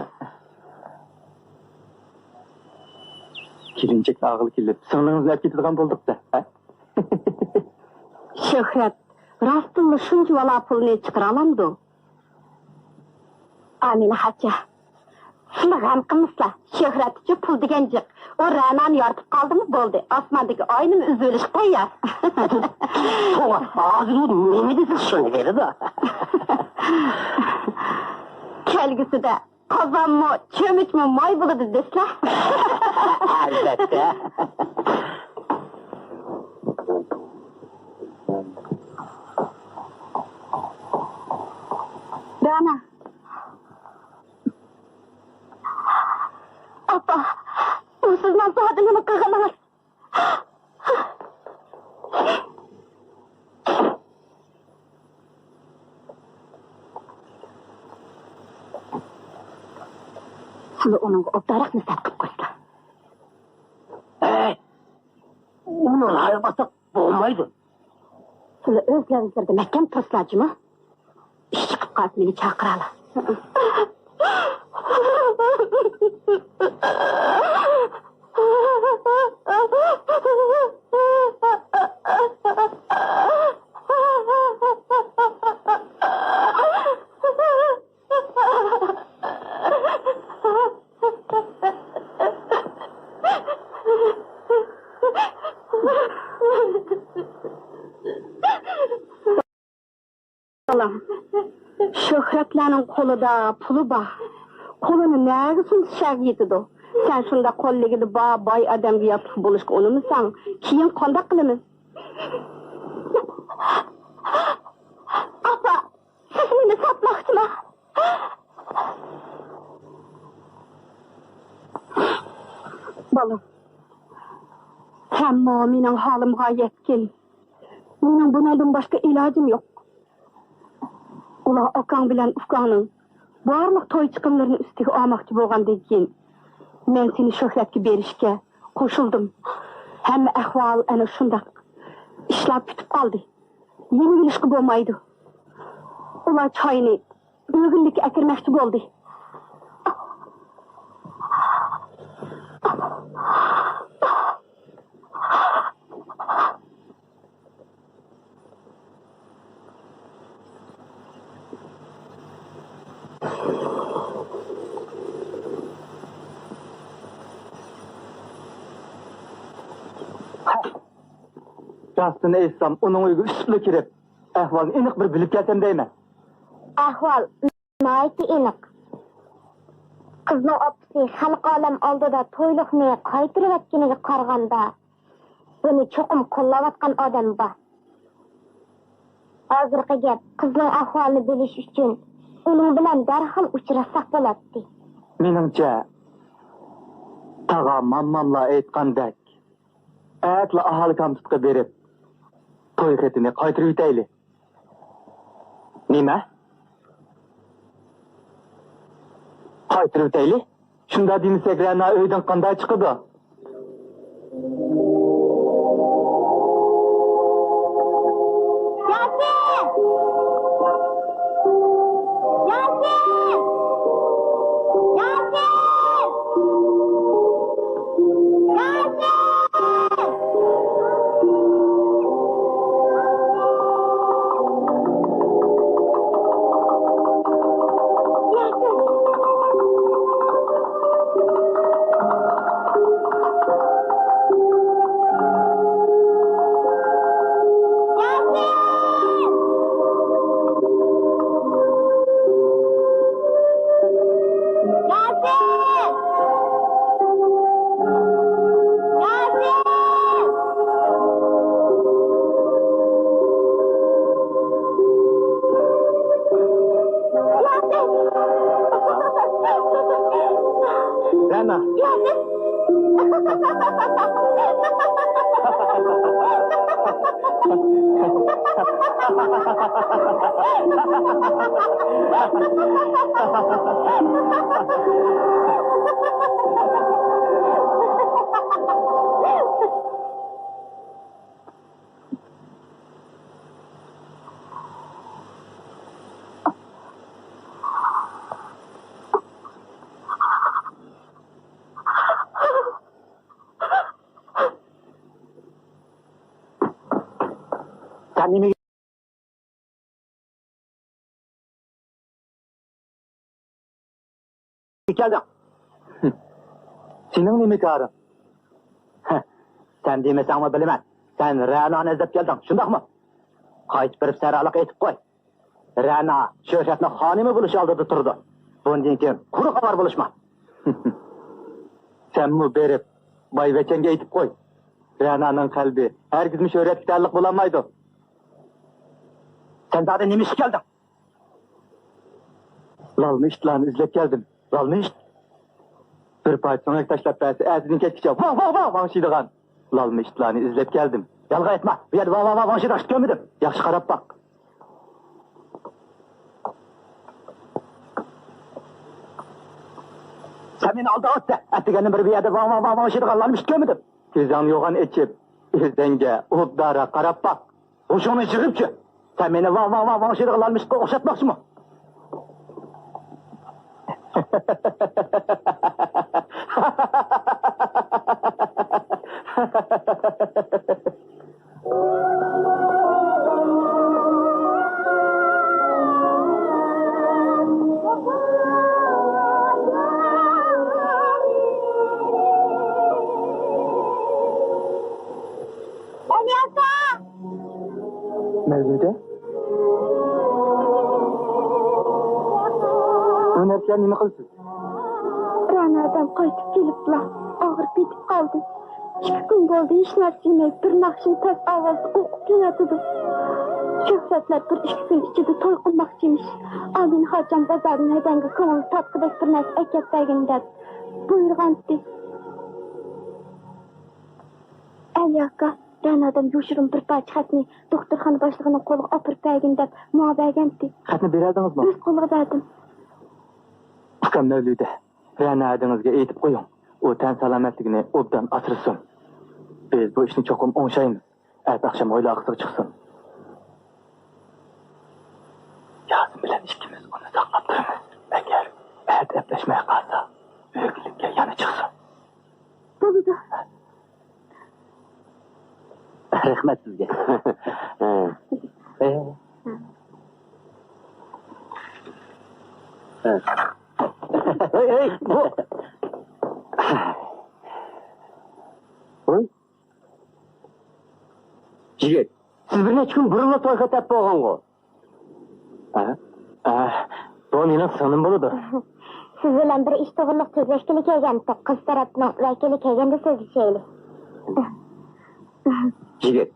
كېلىنچەكنى ئالغىلى كېلىپ، سىڭلىڭىزنى ئەپ كېتىدىغان بولدۇق-دە، ھە؟ شۆھرەت، راستتىنمۇ شۇنچىۋالا پۇلنى چىقىرالامدۇ؟ ئامىنە خاچا، سىلە غەم قىلمىسىلا، شۆھرەت ئۈچۈن پۇل دېگەن جىق. ئۇ رەنانى يارىتىپ قالدىمۇ بولدى، ئاسماندىكى ئاينىمۇ ئۈزۈۋېلىشقا تەييار. توغرا، ھازىر ئۇ نېمە دېسە شۇنى بېرىدۇ. كەلگۈسىدە قازانمۇ، چۆمۈچمۇ ماي بولىدۇ دەسلە. ئەلۋەتتە. رەنا. ئاپا، بۇ سىزنىڭ زادى نېمە قىلغىنىڭىز؟ سىلى ئۇنىڭغا ئوبدانراق نەسىھەت قىلىپ قويسىلا. ئەي، ئۇنى ھايۋاساق بولمايدۇ. سىلى ئۆزلەرنىڭ ئۆزلىرىدە مەھكەم تۇرسىلا جۇمۇ. ئىش چىقىپ قالسا مېنى چاقىرالا. بالام، شۆھرەتلەرنىڭ قولىدا پۇلى بار. قولىنى نەگە سۇنسا شەگە يېتىدۇ. سەن شۇنداق قوللىقىدا بار باي ئادەمگە ياتلىق بولۇشقا ئۇنىمىساڭ، كېيىن قانداق قىلىمىز؟ ئاپا، سىز مېنى ساتماقچىما؟ بالام، سەنمۇ مېنىڭ ھالىمغا يەتكىن. مېنىڭ بۇنىڭدىن باشقا ئىلاجىم يوق. ئۇلار ئاكاڭ بىلەن ئۇكاڭنىڭ بارلىق توي چىقىملىرىنى ئۈستىگە ئالماقچى بولغاندىن كېيىن، مەن سېنى شۆھرەتكە بېرىشكە قوشۇلدۇم. ھەممە ئەھۋال ئەنە شۇنداق. ئىشلار پۈتۈپ قالدى. يېنىۋېلىشقا بولمايدۇ. ئۇلار چاينى ئۆگۈنلۈككە ئەكىرمەكچى بولدى. راستىنى ئېيتسام، ئۇنىڭ ئۆيىگە ئۈچ كىلو كىرىپ، ئەھۋالنى ئېنىق بىر بىلىپ كەلسەم دەيمەن. ئەھۋال ناھايىتى ئېنىق. قىزنىڭ ئاپىسى خەلقى ئالەم ئالدىدا تويلۇقنى قايتۇرۇۋەتكىنىگە قارىغاندا، بۇنى چوقۇم قوللاۋاتقان ئادەم بار. ھازىرقى گەپ قىزنىڭ ئەھۋالىنى بىلىش ئۈچۈن ئۇنىڭ بىلەن دەرھال ئۇچراشساق بولاتتى. مېنىڭچە، تاغا مامماملار ئېيتقاندەك، ئەتىلا ئاھالە كامپۇسقا بېرىپ، توي خېتىنى قايتۇرۇۋېتەيلى. نېمە؟ قايتۇرۇۋېتەيلى؟ شۇنداق دېمىسەك، رەنا ئۆيدىن قانداق چىقىدۇ؟ ياسىن! ياسىن! ياسىن! رەنا. سەن نېمىگە كەلدىڭ؟ سېنىڭ نېمە كارىڭ؟ سەن دېمىسەڭمۇ بىلىمەن. سەن رەنانى ئىزدەپ كەلدىڭ، شۇنداقمۇ؟ قايتىپ بېرىپ سەرراقلىق ئېيتىپ قوي. رەنا شۆھرەتنىڭ خانىمى بولۇش ئالدىدا تۇرىدۇ. بۇندىن كېيىن قۇرۇق ئاۋارە بولۇشما. سەنمۇ بېرىپ بايۋەچەنگە ئېيتىپ قوي. رەنانىڭ قەلبى ھەرگىزمۇ شۆھرەتكە تەئەللۇق بولالمايدۇ. سەن زادى نېمە ئىشقا كەلدىڭ؟ لالما ئىتلارنى ئىزدەپ كەلدىم. لالما ئىت؟ بىر پارچە سۆڭەك تاشلاپ بەرسە، ئەتىدىن كەچكىچە ۋاڭ، ۋاڭ، ۋاڭ، ۋاڭشىيدىغان لالما ئىتلارنى ئىزدەپ كەلدىم. يالغان ئېيتما، بۇ يەردە ۋاڭ، ۋاڭ، ۋاڭ، ۋاڭشىيدىغان ئىت كۆرمىدىم. ياخشى قاراپ باق. سەن مېنى ئالداۋاتسەن. ئەتىگەندىن بېرى بۇ يەردە ۋاڭ، ۋاڭ، ۋاڭ، ۋاڭشىيدىغان لالما ئىت كۆرمىدىم. كۆزۈڭنى يوغان ئېچىپ، ئۆزۈڭگە ئوبدانراق قاراپ باق. ھوشۇڭنى يىغىپ كۆر. سەن مېنى ۋاڭ، ۋاڭ، ۋاڭ، ۋاڭشىيدىغان لالما ئىتقا ئوخشاتماقچىمۇ؟ ئەلياسا! مەۋلۇدە؟ بۇ نەرسىلەرنى نېمە قىلىسىز؟ رەنا دەم قايتىپ كېلىپلا ئاغرىپ يېتىپ قالدى. ئىككى كۈن بولدى، ھېچ نەرسە يېمەي، بىر ناخشىنى پەس ئاۋازدا ئوقۇپ كېلىۋاتىدۇ. شۆھرەتلەر بىر ئىككى كۈن ئىچىدە توي قىلماقچىمىش. ئامىنە خاچام بازاردىن ھەدەڭگە كۆڭۈل تارتقۇدەك بىر نەرسە ئەكەپ بەرگىن دەپ بۇيرۇغانتى. ئەلى ئاكا، رەنادىن يوشۇرۇن بىر پارچە خەتنى دوختۇرخانا باشلىقىنىڭ قولىغا ئاپىرىپ بەرگىن دەپ ماڭا بەرگەنتى. خەتنى بېرەلدىڭىزمۇ؟ ئۆز قولىغا بەردىم. ئۇكام مەۋلۇدە، رەنا ھەدىڭىزگە ئېيتىپ قويۇڭ، ئۇ تەن سالامەتلىكىنى ئوبدان ئاسرىسۇن. بىز بۇ ئىشنى چوقۇم ئوڭشايمىز. ئەتە ئاخشام ھويلا ئارقىسىغا چىقسۇن. ياسىن بىلەن ئىككىمىز ئۇنى ساقلاپ تۇرىمىز. ئەگەر ئەتە ئەپلەشمەي قالسا، ئۆگۈنلۈككە يەنە چىقسۇن. بولىدۇ. رەھمەت سىزگە. ھە. ھە. ھەي، ھەي، بۇ. ھوي. يىگىت، سىز بىر نەچچە كۈن بۇرۇنلا توي خەتەپ بولغانغۇ؟ ھە؟ ھە، بۇ مېنىڭ سىڭلىم بولىدۇ. سىز بىلەن بىر ئىش توغرىلىق سۆزلەشكىلى كەلگەنتۇق. قىز تەرەپنىڭ ۋەكىلى كەلگەندە سۆزلىشەيلى. يىگىت،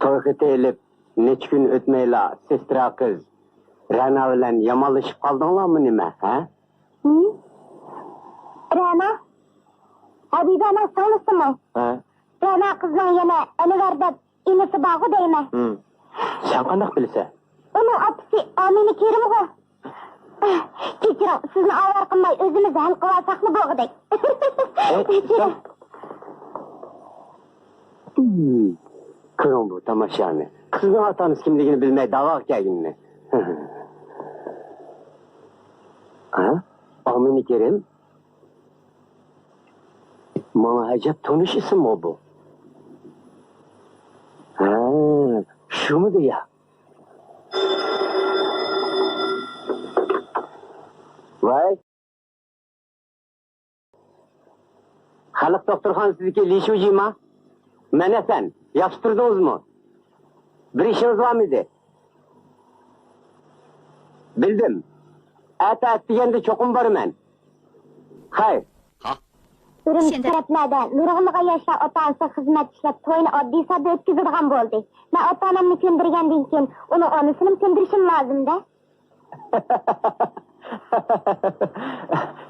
توي خېتى ئېلىپ نەچچە كۈن ئۆتمەيلا سېسترا قىز رەنا بىلەن يامانلىشىپ قالدىڭلارمۇ نېمە، ھە؟ ھىم؟ رەنا؟ ھەبىبەنىڭ سىڭلىسىمۇ؟ ھە. رەنا قىزنىڭ يەنە ئەنۋەر دەپ ئىنىسى بارغۇ دەيمەن. ھىم. سەن قانداق بىلىسەن؟ ئۇنىڭ ئاپىسى ئامىنە كېرىمغۇ. كەچۈرۈڭ، سىزنى ئاۋارە قىلماي ئۆزىمىز ھەل قىلىۋالساقلا بولغۇدەك. ھەي، كەچۈرۈڭ. سەن كۆرۈڭ بۇ تاماشانى. قىزنىڭ ئاتا-ئانىسى كىملىكىنى بىلمەي داۋاغا كەلگىنىنى. ھە؟ ئامىنە كېرىم؟ ماڭا ئەجەب تونۇش ئىسىمغۇ بۇ. ھە، شۇمىدۇ يا؟ ۋاي. خەلق دوختۇرخانىسىدىكى لى شۇجىما؟ مەن ھەسەن، ياخشى تۇردىڭىزمۇ؟ بىر ئىشىڭىز بارمىدى؟ بىلدىم. ئەتە ئەتىگەندە چوقۇم بارىمەن. خەير. ئۈرۈمچى تەرەپلەردە نۇرغۇنلىغان ياشلار ئاتا-ئانىسىغا خىزمەت ئىشلەپ، توينى ئاددىي-ساددا ئۆتكۈزىدىغان بولدى. مەن ئاتا-ئانامنى كۆندۈرگەندىن كېيىن، ئۇنىڭ ئانىسىنىمۇ كۆندۈرۈشۈم لازىم-دە.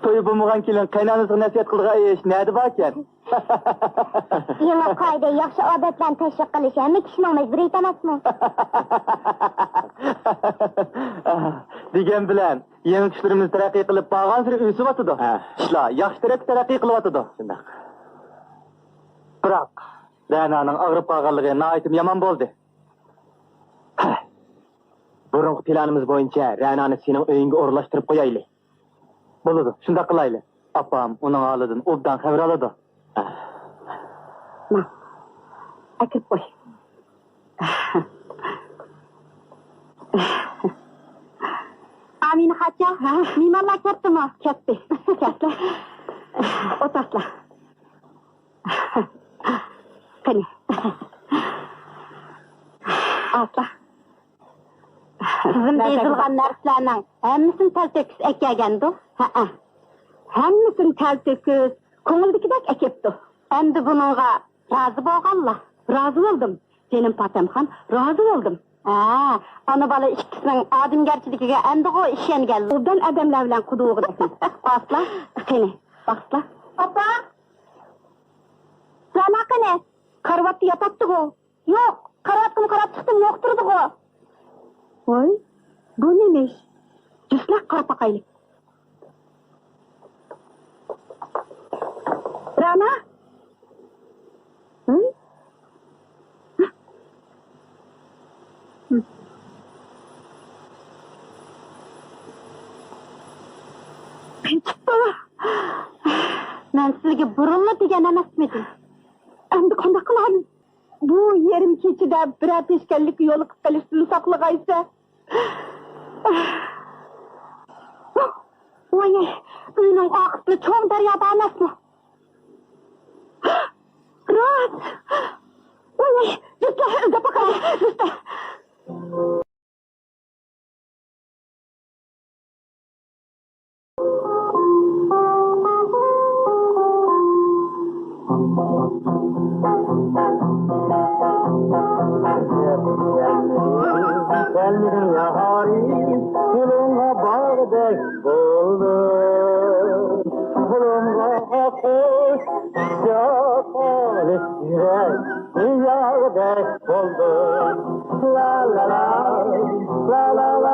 تويى بولمىغان كېلىن قېيىنئانىسىغا نەسىھەت قىلىدىغان ئىش نەدە باركەن؟ يېڭى قائىدە، ياخشى ئادەتلەرنى تەشۋىق قىلىش ھەممە كىشىنىڭ مەجبۇرىيىتى ئەمەسمۇ؟ دېگەن بىلەن، يېڭى كۈچلىرىمىز تەرەققىي قىلىپ، بارغانسېرى ئۆسۈۋاتىدۇ. ھە. ئىشلار ياخشى تەرەپكە تەرەققىي قىلىۋاتىدۇ. شۇنداق. بىراق، رەنانىڭ ئاغرىپ قالغانلىقى ناھايىتىمۇ يامان بولدى. ھە. بۇرۇنقى پىلانىمىز بويىچە رەنانى سېنىڭ ئۆيۈڭگە ئورۇنلاشتۇرۇپ قويايلى. بولىدۇ، شۇنداق قىلايلى. ئاپام ئۇنىڭ ھالىدىن ئوبدان خەۋەر ئالىدۇ. ماڭ، ئەكىرىپ قوي. ئامىنە خاچا، ھە؟ مېھمانلار كەتتىمۇ؟ كەتتى. كەتتى. ئولتۇرسىلا. قېنى. ئاسلا. تىزىمدا يېزىلغان نەرسىلەرنىڭ ھەممىسىنى تەلتۆكۈس ئەكەلگەندۇ؟ ھەئە. ھەممىسىنى تەلتۆكۈس، كۆڭۈلدىكىدەك ئەكەپتۇ. ئەمدى بۇنىڭغا رازى بولغانلا؟ رازى بولدۇم، جېنىم پاتەمخان، رازى بولدۇم. ھە، ئانا-بالا ئىككىسىنىڭ ئادەمگەرچىلىكىگە ئەمدىغۇ ئىشەنگەن. ئوبدان ئادەملەر بىلەن قۇدۇغا دەپمۇ. باسلا، قېنى، باسلا. ئاپا! رەنا قېنى؟ كارىۋاتتا ياتاتتىغۇ. يوق، كارىۋاتقىمۇ قاراپ چىقتىم، يوق تۇرىدىغۇ. ۋاي، بۇ نېمە ئىش؟ جۈسلەپ قاراپ باقايلى. رەنا؟ ھە؟ قېچىپتۇ. مەن سىلىگە بۇرۇنلا دېگەن ئەمەسمىدىم؟ ئەمدى قانداق قىلاي؟ بۇ يېرىم كېچىدە بىرەر پېشكەللىككە يولۇقۇپ قېلىشتىن ساقلىغايسەن. ۋاي، ئۆينىڭ ئارقىسىدا چوڭ دەريا بار ئەمەسمۇ؟ راست! ۋاي، ۋاي، جۈپتە، ئىزدەپ باقايلى، جۈپتە. ياھارى گۈلۈڭغا باغدەك بولدۇم، قولۇمغا قۇش ياقالىپ يۈرەك ياغدەك بولدۇم. لا لا لا، لا لا لا.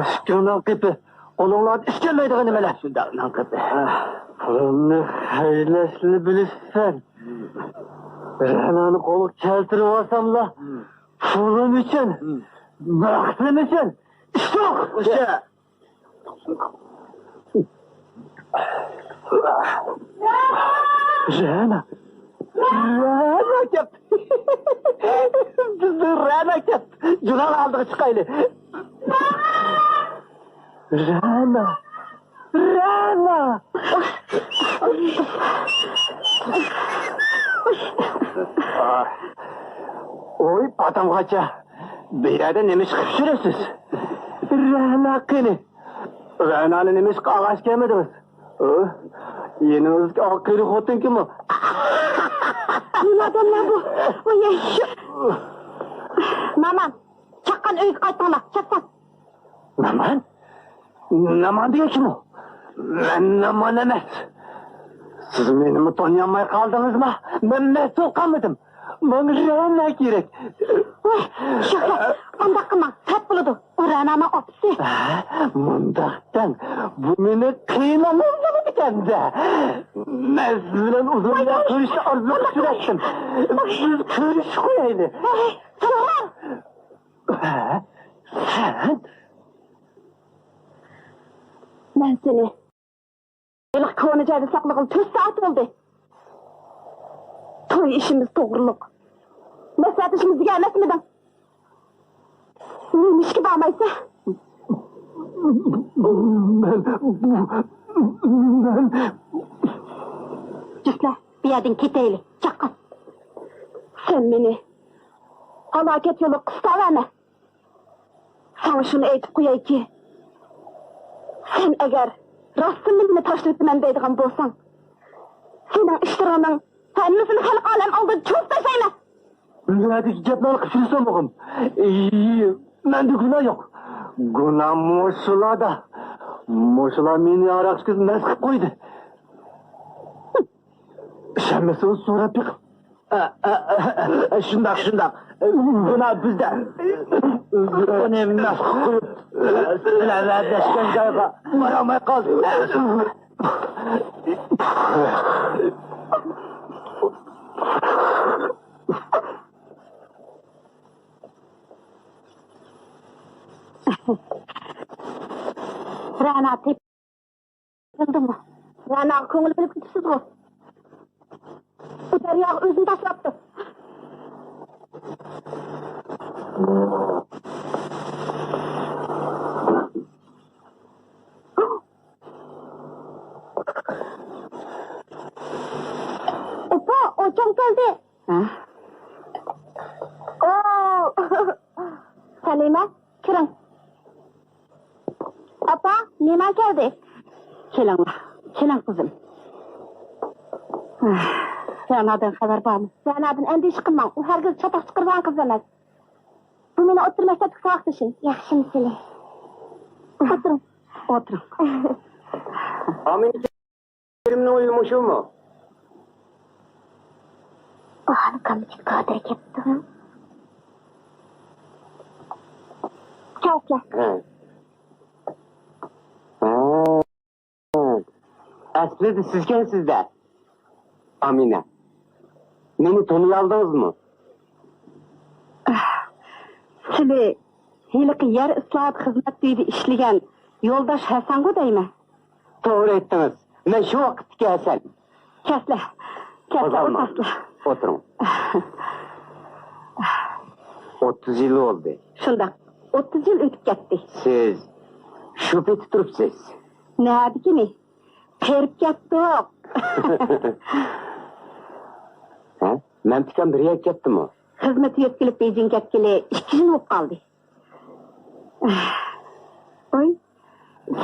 ئىككىڭنىڭ قېپى، قولۇڭلاردا ئىش كەلمەيدىغان نېمىلەر؟ شۇنداقنىڭ قېپى. پۇلۇمنى خەجلەشنى بىلىسەن. رەنانى قولغا كەلتۈرۈۋالساملا، پۇلۇم ئۈچۈن، بەختىم ئۈچۈن ئىش يوق. ئوشۇ. رەنا. رەنا كەپتۇ. بىزنىڭ رەنا كەپتۇ. جۇلال ئالدىغا چىقايلى. رەنا. رەنا. ۋوي پاتام غاچا. بۇ يەردە نېمە ئىش قىلىپ يۈرىسىز؟ رەنا قېنى؟ رەنانى نېمە ئىشقا ئالغاچ كەلمىدىڭىز؟ ھە؟ يېنىڭىزدىكى ئاق قېرى خوتۇن كىم ئۇ؟ نېمە ئادەملەر بۇ؟ ۋاي، شۇ. مامان، چاققان ئۆيگە قايتىڭلار، چاققان. نامان؟ نامان دېگەن كىم ئۇ؟ مەن نامان ئەمەس. سىز مېنىمۇ تونۇيالماي قالدىڭىزما؟ مەن مەسئۇل قالمىدىم. ماڭا رەنا كېرەك. ۋاي، شۆھرەت، ئانداق قىلماڭ، سەت بولىدۇ. ئۇ رەنانىڭ ئاپىسى. ھە، مۇنداق دەڭ، بۇ مېنىڭ قېيىنئانام بولىدىكەن-دە. مەن سىز بىلەن ئۇزۇن ۋاي، ۋاي. كۆرۈشنى ئارزۇ قىلىپ يۈرەتتىم. بىز كۆرۈشۈپ قويايلى. ۋاي، توغرا. ھە؟ سەن؟ مەن سېنى ھېلىقى كونا جايدا ساقلىغىلى تۆت سائەت بولدى. توي ئىشىمىز توغرۇلۇق مەسلىھەتلىشىمىز دېگەن ئەمەسمىدىڭ؟ نېمىشقا بارمايسەن؟ مەن، مەن. جۈسلە، بۇ يەردىن كېتەيلى، چاققان. سەن مېنى ھالاكەت يولىغا قىستاۋەرمە. ساڭا شۇنى ئېيتىپ قويايكى، سەن ئەگەر راستتىنلا مېنى تاشلىۋېتىمەن دەيدىغان بولساڭ، سېنىڭ ئىشلىرىڭنىڭ ھەممىسىنى خەلق ئالەم ئالدىدا چۇۋۇپ تاشلايمەن. بۇ يەردىكى گەپلەرنى قىلىپ يۈرسەم بولغۇم. ئى، مەندە گۇناھ يوق. گۇناھ مۇشۇلاردا. مۇشۇلار مېنى ھاراق ئىچكۈزۈپ مەست قىلىپ قويدى. ئىشەنمىسىڭىز سوراپ بېقىڭ. ئە، ئە، ئە، ئە، شۇنداق، شۇنداق. گۇناھ بىزدە. ئۇنى مەست قىلىپ قويۇپ، سىلەر ۋەدىلەشكەن جايغا بارالماي قالدۇق. رەنا تېپىلدىمۇ؟ رەناغا كۆڭۈل بۆلۈپ كېتىپسىزغۇ؟ ئۇ دەرياغا ئۆزىنى تاشلاپتۇ. ئاپا، ئاچام كەلدى. ھە؟ ئو! سەلىمە، كىرىڭ. ئاپا، نېمە كەلدى؟ كېلىڭلار، كېلىڭ قىزىم. رەنادىن خەۋەر بارمۇ؟ رەنادىن ئەندىشە قىلماڭ، ئۇ ھەرگىز چاتاق چىقىرىدىغان قىز ئەمەس. بۇ مېنىڭ ئوتتۇرا مەكتەپتىكى ساۋاقدىشىم. ياخشىمۇ سىلى؟ ئولتۇرۇڭ. ئولتۇرۇڭ. ئامىنە. كېرىمنىڭ ئۆيى مۇشۇمۇ؟ ئانا كامچىك كادىر كەپتۇ. كەلسە. ھە. ھە. ئەسلىدە سىزكەنسىز-دە، ئامىنە. مېنى تونۇيالدىڭىزمۇ؟ سىلى ھېلىقى يەر ئىسلاھات خىزمەت ئۆيىدە ئىشلىگەن يولداش ھەسەنغۇ دەيمەن. توغرا ئېيتتىڭىز. مەن شۇ ۋاقىتتىكى ھەسەن. كەلسىلە. كەلسىلە، قوزغالماڭ. ئولتۇرسىلە. ئولتۇرۇڭ. ئوتتۇز يىل بولدى. شۇنداق. ئوتتۇز يىل ئۆتۈپ كەتتى. سىز شۇ پېتى تۇرۇپسىز. نەدىكىنى؟ قېرىپ كەتتۇق. ھە؟ مەمتىكام بىر يەرگە كەتتىمۇ؟ خىزمىتى يۆتكىلىپ بېيجىڭ كەتكىلى ئىككى يىل بولۇپ قالدى. ۋاي،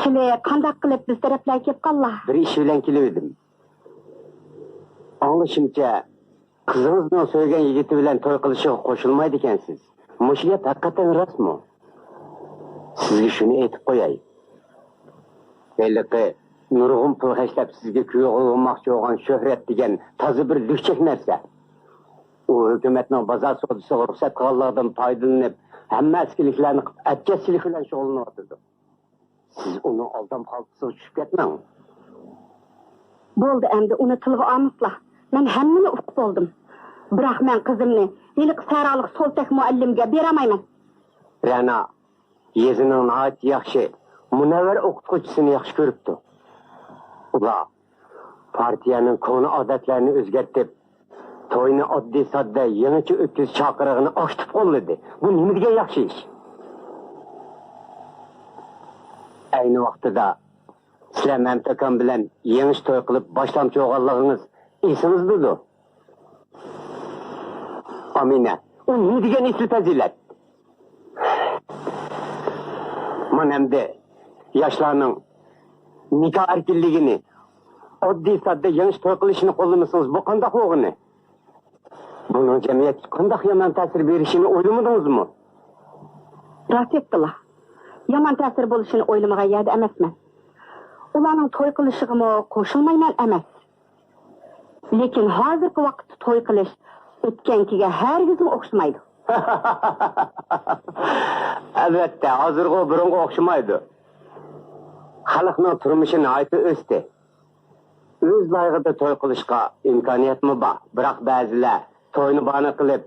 سىلى قانداق قىلىپ بىز تەرەپلەرگە كېلىپ قاللا؟ بىر ئىش بىلەن كېلىۋىدىم. ئاڭلىشىمچە، قىزىڭىزنىڭ سۆيگەن يىگىتى بىلەن توي قىلىشىغا قوشۇلمايدىكەنسىز. مۇشۇ گەپ ھەقىقەتەن راستمۇ؟ سىزگە شۇنى ئېيتىپ قوياي. ھېلىقى نۇرغۇن پۇل خەجلەپ سىزگە كۈيئوغۇل بولماقچى بولغان شۆھرەت دېگەن تازا بىر لۈكچەك نەرسە. ئۇ ھۆكۈمەتنىڭ بازار سودىسىغا رۇخسەت قىلغانلىقىدىن پايدىلىنىپ، ھەممە ئەسكىلىكلەرنى قىلىپ، ئەتكەسچىلىك بىلەن شۇغۇللىنىۋاتىدۇ. سىز ئۇنىڭ ئالدام خالتىسىغا چۈشۈپ كەتمەڭ. بولدى، ئەمدى ئۇنى تىلغا ئالمىسىلا. مەن ھەممىنى ئۇقۇپ بولدۇم. بىراق مەن قىزىمنى ھېلىقى سەھرالىق سولتەك مۇئەللىمگە بېرەلمەيمەن. رەنا يېزىنىڭ ناھايىتى ياخشى، مۇنەۋۋەر ئوقۇتقۇچىسىنى ياخشى كۆرۈپتۇ. ئۇلار پارتىيەنىڭ كونا ئادەتلەرنى ئۆزگەرتىپ، توينى ئاددىي-ساددا، يېڭىچە ئۆتكۈزۈش چاقىرىقىنى ئاكتىپ قوللىدى. بۇ نېمە دېگەن ياخشى ئىش؟ ئەينى ۋاقتىدا سىلەر مەمتىكام بىلەن يېڭىچە توي قىلىپ باشلامچى بولغانلىقىڭىز ئېسىڭىزدىدۇ؟ ئامىنە، ئۇ نېمە دېگەن ئېسىل پەزىلەت؟ مانا ئەمدى ياشلارنىڭ نىكاھ ئەركىنلىكىنى، ئاددىي-ساددا يېڭىچە توي قىلىشىنى قوللىمىسىڭىز، بۇ قانداق بولغىنى؟ بۇنىڭ جەمئىيەتكە قانداق يامان تەسىر بېرىشىنى ئويلىمىدىڭىزمۇ؟ راست ئېيتتىلا. يامان تەسىر بولۇشىنى ئويلىمىغان يەردە ئەمەسمەن. ئۇلارنىڭ توي قىلىشىغىمۇ قوشۇلمايمەن ئەمەس. لېكىن ھازىرقى ۋاقىتتا توي قىلىش ئۆتكەنكىگە ھەرگىزمۇ ئوخشىمايدۇ. ئەلۋەتتە، ھازىرغۇ بۇرۇنغا ئوخشىمايدۇ. خەلقنىڭ تۇرمۇشى ناھايىتى ئۆستى. ئۆز لايىقىدا توي قىلىشقا ئىمكانىيەتمۇ بار، بىراق بەزىلەر توينى باھانە قىلىپ،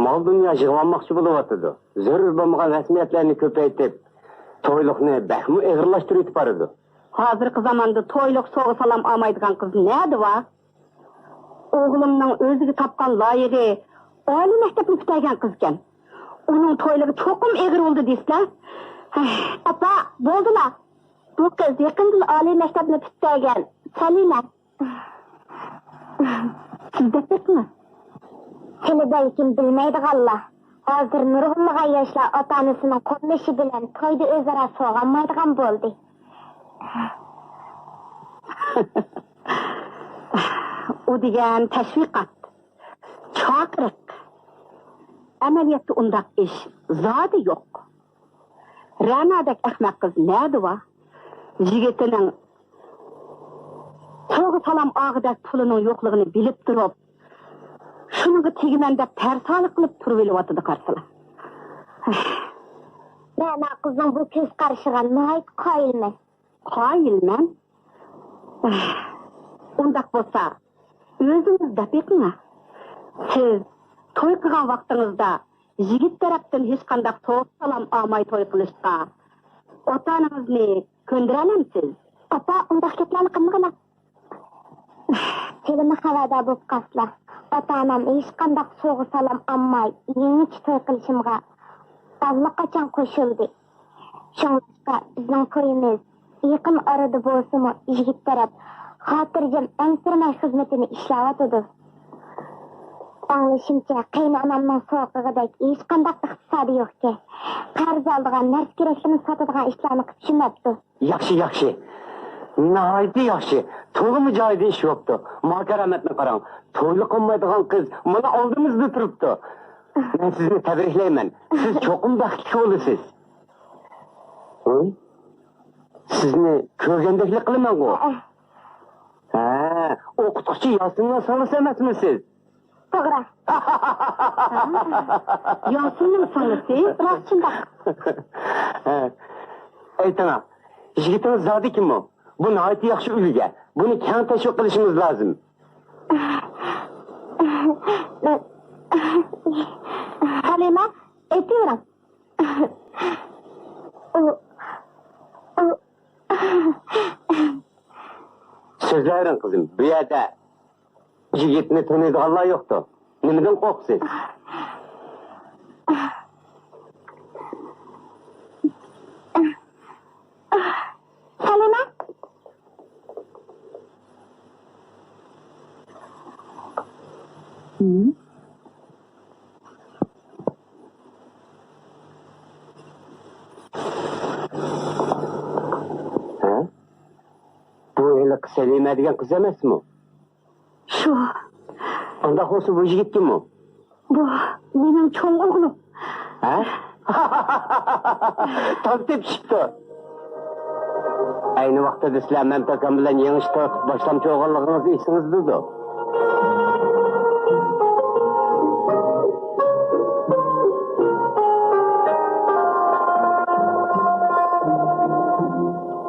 مال-دۇنيا يىغىۋالماقچى بولۇۋاتىدۇ. زۆرۈر بولمىغان رەسمىيەتلەرنى كۆپەيتىپ، تويلۇقنى بەكمۇ ئېغىرلاشتۇرۇۋېتىپ بارىدۇ. ھازىرقى زاماندا تويلۇق سوۋغا-سالام ئالمايدىغان قىز نەدە بار؟ ئوغلۇمنىڭ ئۆزىگە تاپقان لايىقى ئالىي مەكتەپنى پۈتتۈرگەن قىزكەن. ئۇنىڭ تويلۇقى چوقۇم ئېغىر بولىدۇ دېسىلە. ھەي، ئاپا، بولدىلا. بۇ قىز يېقىندىلا ئالىي مەكتەپنى پۈتتۈرگەن سەلىمە. سىز دەپ بېقىڭ. سىلى بەلكىم بىلمەيدىغانلار، ھازىر نۇرغۇنلىغان ياشلار ئاتا-ئانىسىنىڭ قوللىشى بىلەن تويدا ئۆزئارا سوۋغا ئالمايدىغان بولدى. ئۇ دېگەن تەشۋىقات، چاقىرىق. ئەمەلىيەتتە ئۇنداق ئىش زادى يوق. رەنادەك ئەخمەق قىز نەدە بار؟ يىگىتىنىڭ سوۋغا-سالام ئالغۇدەك پۇلىنىڭ يوقلۇقىنى بىلىپ تۇرۇپ، شۇنىڭغا تېگىمەن دەپ تەرسالىق قىلىپ تۇرۇۋېلىۋاتىدۇ قارىسىلا. رەنا قىزنىڭ بۇ كۆز قارىشىغا ناھايىتى قايىلمەن. قايىلمەن؟ ئۇنداق بولسا، ئۆزىڭىز دەپ بېقىڭا. سىز توي قىلغان ۋاقتىڭىزدا يىگىت تەرەپتىن ھېچقانداق سوۋغا-سالام ئالماي توي قىلىشقا ئاتا-ئانىڭىزنى كۆندۈرەلەمسىز؟ ئاپا، ئۇنداق گەپلەرنى قىلمىغىنا. تېلېمۇ خەۋەردار بولۇپ قالسىلا، ئاتا-ئانام ھېچقانداق سوۋغا-سالام ئالماي يېڭىچە توي قىلىشىمغا ئاللىقاچان قوشۇلدى. شۇڭلاشقا بىزنىڭ تويىمىز يېقىن ئارىدا بولسىمۇ، يىگىت تەرەپ خاتىرجەم ئەنسىرىمەي خىزمىتىنى ئىشلەۋاتىدۇ. ئاڭلىشىمچە، قېيىنئانامنىڭ سوغۇقىغىدەك ھېچقانداق ئىقتىسادى يوقكەن. قەرز ئالىدىغان، نەرسە-كېرەكلىرىنى ساتىدىغان ئىشلارنى قىلىپ چۈشۈرمەپتۇ. ياخشى، ياخشى. ناھايىتى ياخشى. تولىمۇ جايىدا ئىش بوپتۇ. ماڭا كارامەتنى قاراڭ. تويلۇق بولمايدىغان قىز مانا ئالدىمىزدا تۇرۇپتۇ. مەن سىزنى تەبرىكلەيمەن. سىز چوقۇم بەختلىك بولىسىز. ھوي، سىزنى كۆرگەندەكلا قىلىمەنغۇ. ھە، ئوقۇتقۇچى ياسىننىڭ سىڭلىسى ئەمەسمۇ سىز؟ توغرا. ياسىننىڭ سىڭلىسى؟ راست شۇنداق. ھە. ئېيتىڭا، يىگىتىڭىز زادى كىمۇ؟ بۇ ناھايىتى ياخشى ئۈلگە. بۇنى كەڭ تەشۋىق قىلىشىمىز لازىم. سەلىمە، ئېيتىۋېرىڭ. ئۇ، ئۇ. سۆزلەۋېرىڭ، قىزىم. بۇ يەردە يىگىتنى تونۇيدىغانلار يوقتۇ. نېمىدىن قورقىسىز؟ سەلىمە. ھە؟ بۇ ھېلىقى سەلىمە دېگەن قىز ئەمەسمۇ؟ شۇ. ئانداق بولسا بۇ يىگىت كىممۇ؟ بۇ مېنىڭ چوڭ ئوغلۇم. ھە؟ تاز تېپىشىپتۇ. ئەينى ۋاقتىدا سىلەر مەمتى ئاكام بىلەن يېڭىچە تارتىپ باشلامچى بولغانلىقىڭىز ئېسىڭىزدىدۇ.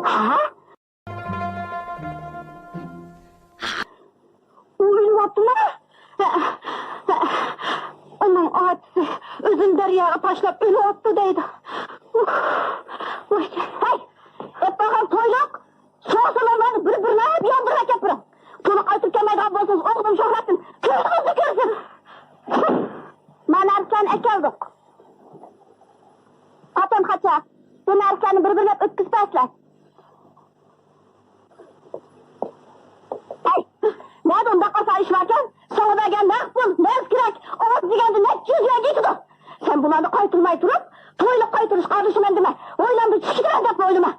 ھە؟ ئۇ ئۆلۈۋاپتۇما؟ ئۇنىڭ ئاچىسى ئۆزىنى دەرياغا تاشلاپ ئۆلۈۋاپتۇ دەيدۇ. ۋاي، ھەي، ئېلىپ بارغان تويلۇق، سوغۇق سالاملارنى بىر-بىرلەپ ياندۇرۇپ ئەكەپ بېرىڭ. تولا قايتىپ كەلمەيدىغان بولسىڭىز، ئوغلۇم شۆھرەتتىن كۆزىڭىزنى كۆرسۇن. مانا نەرسىلەرنى ئەكەلدۇق. پاتەم خاچا، بۇ نەرسىلەرنى بىر-بىرلەپ ئۆتكۈزۈپ بەرسىلەر. ھەي، نەدە ئۇنداق ئاسان ئىش باركەن؟ ساڭا بەرگەن نەق پۇل، نەرسە كېرەك، ئاز دېگەندە نەچچە يۈز يۈەنگە يېتىدۇ. سەن بۇلارنى قايتۇرماي تۇرۇپ، تويلۇق قايتۇرۇشقا ئارىلىشىمەن دېمە. ھويلامدا چۈش كېتىمەن دەپلا ئويلىما.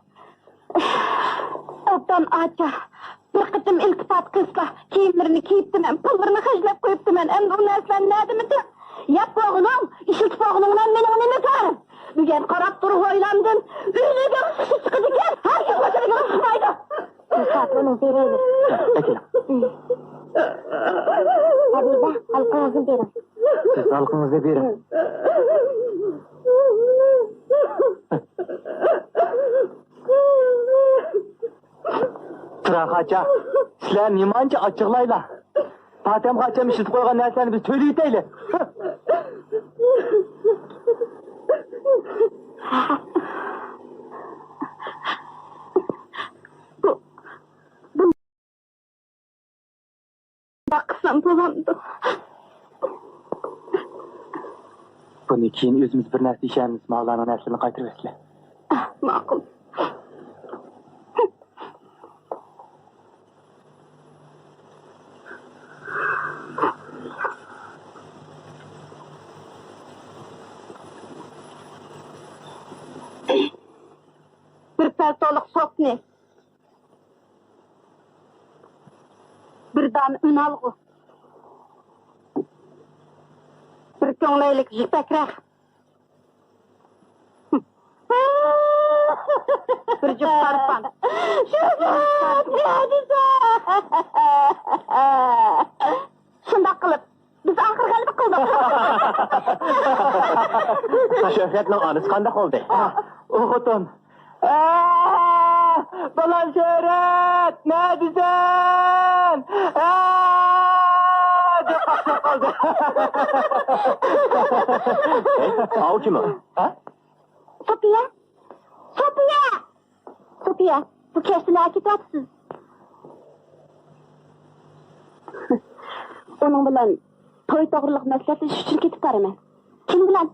ئوبدان ئاچا، بىر قېتىم ئىلتىپات قىلسا، كىيىملىرىنى كىيىپتىمەن، پۇللىرىنى خەجلەپ قويۇپتىمەن. ئەمدى ئۇ نەرسىلەرنى نەدىن ئېتىڭ؟ يەپ بولغىنىڭ، ئىشلىتىپ بولغىنىڭ بىلەن مېنىڭ نېمە كارىم؟ بۈگۈن قاراپ تۇر، ھويلامدىن ئۆلۈگۈم سۈت چىقىدىكەن، ھەرگىز باشىدىكىنى چىقمايدۇ. خاتۇنۇڭ بېرەيلى. ئەكېلىڭ. ھەبىبە، ھالقىڭىزنى بېرىڭ. سىز ھالقىڭىزنى بېرىڭ. تۇرا خاچا، سىلەر نېمانچە ئاچچىقلايلا. پاتەم خاچام ئىشلىتىپ قويغان نەرسىلەرنى بىز تۆلىۋېتەيلى. بۇ، بۇ، بۇنداق قىلسام بولامدۇ؟ بۇنى كېيىن ئۆزىمىز بىر نەرسە يېيىشەرمىز، ماۋۇلارنىڭ نەرسىلىرىنى قايتۇرۇۋەتسىلە. ئاھ، ماقۇل. بىر پەلتولۇق سوپنى، بىر دانە ئۈنئالغۇ، بىر كۆڭلەيلىك يىپەك رەخت، بىر جۈپ سارپان. شۇنداق قىلىپ، بىز ئاخىر غەلىبە قىلدۇق. شۆھرەتنىڭ ئانىسى قانداق بولدى؟ ئۇ خوتۇن، ئە، بالام شۆھرەت، نەدىسەن؟ ئە، دەپ قاقشاپ قالدى. ئاۋۇ كىم ئۇ؟ ھە؟ سوپىيە! سوپىيە! سوپىيە، بۇ كەچتە نەگە كېتىۋاتىسىز؟ ئۇنىڭ بىلەن توي توغرىلىق مەسلىھەتلىشىش ئۈچۈن كېتىپ بارىمەن. كىم بىلەن؟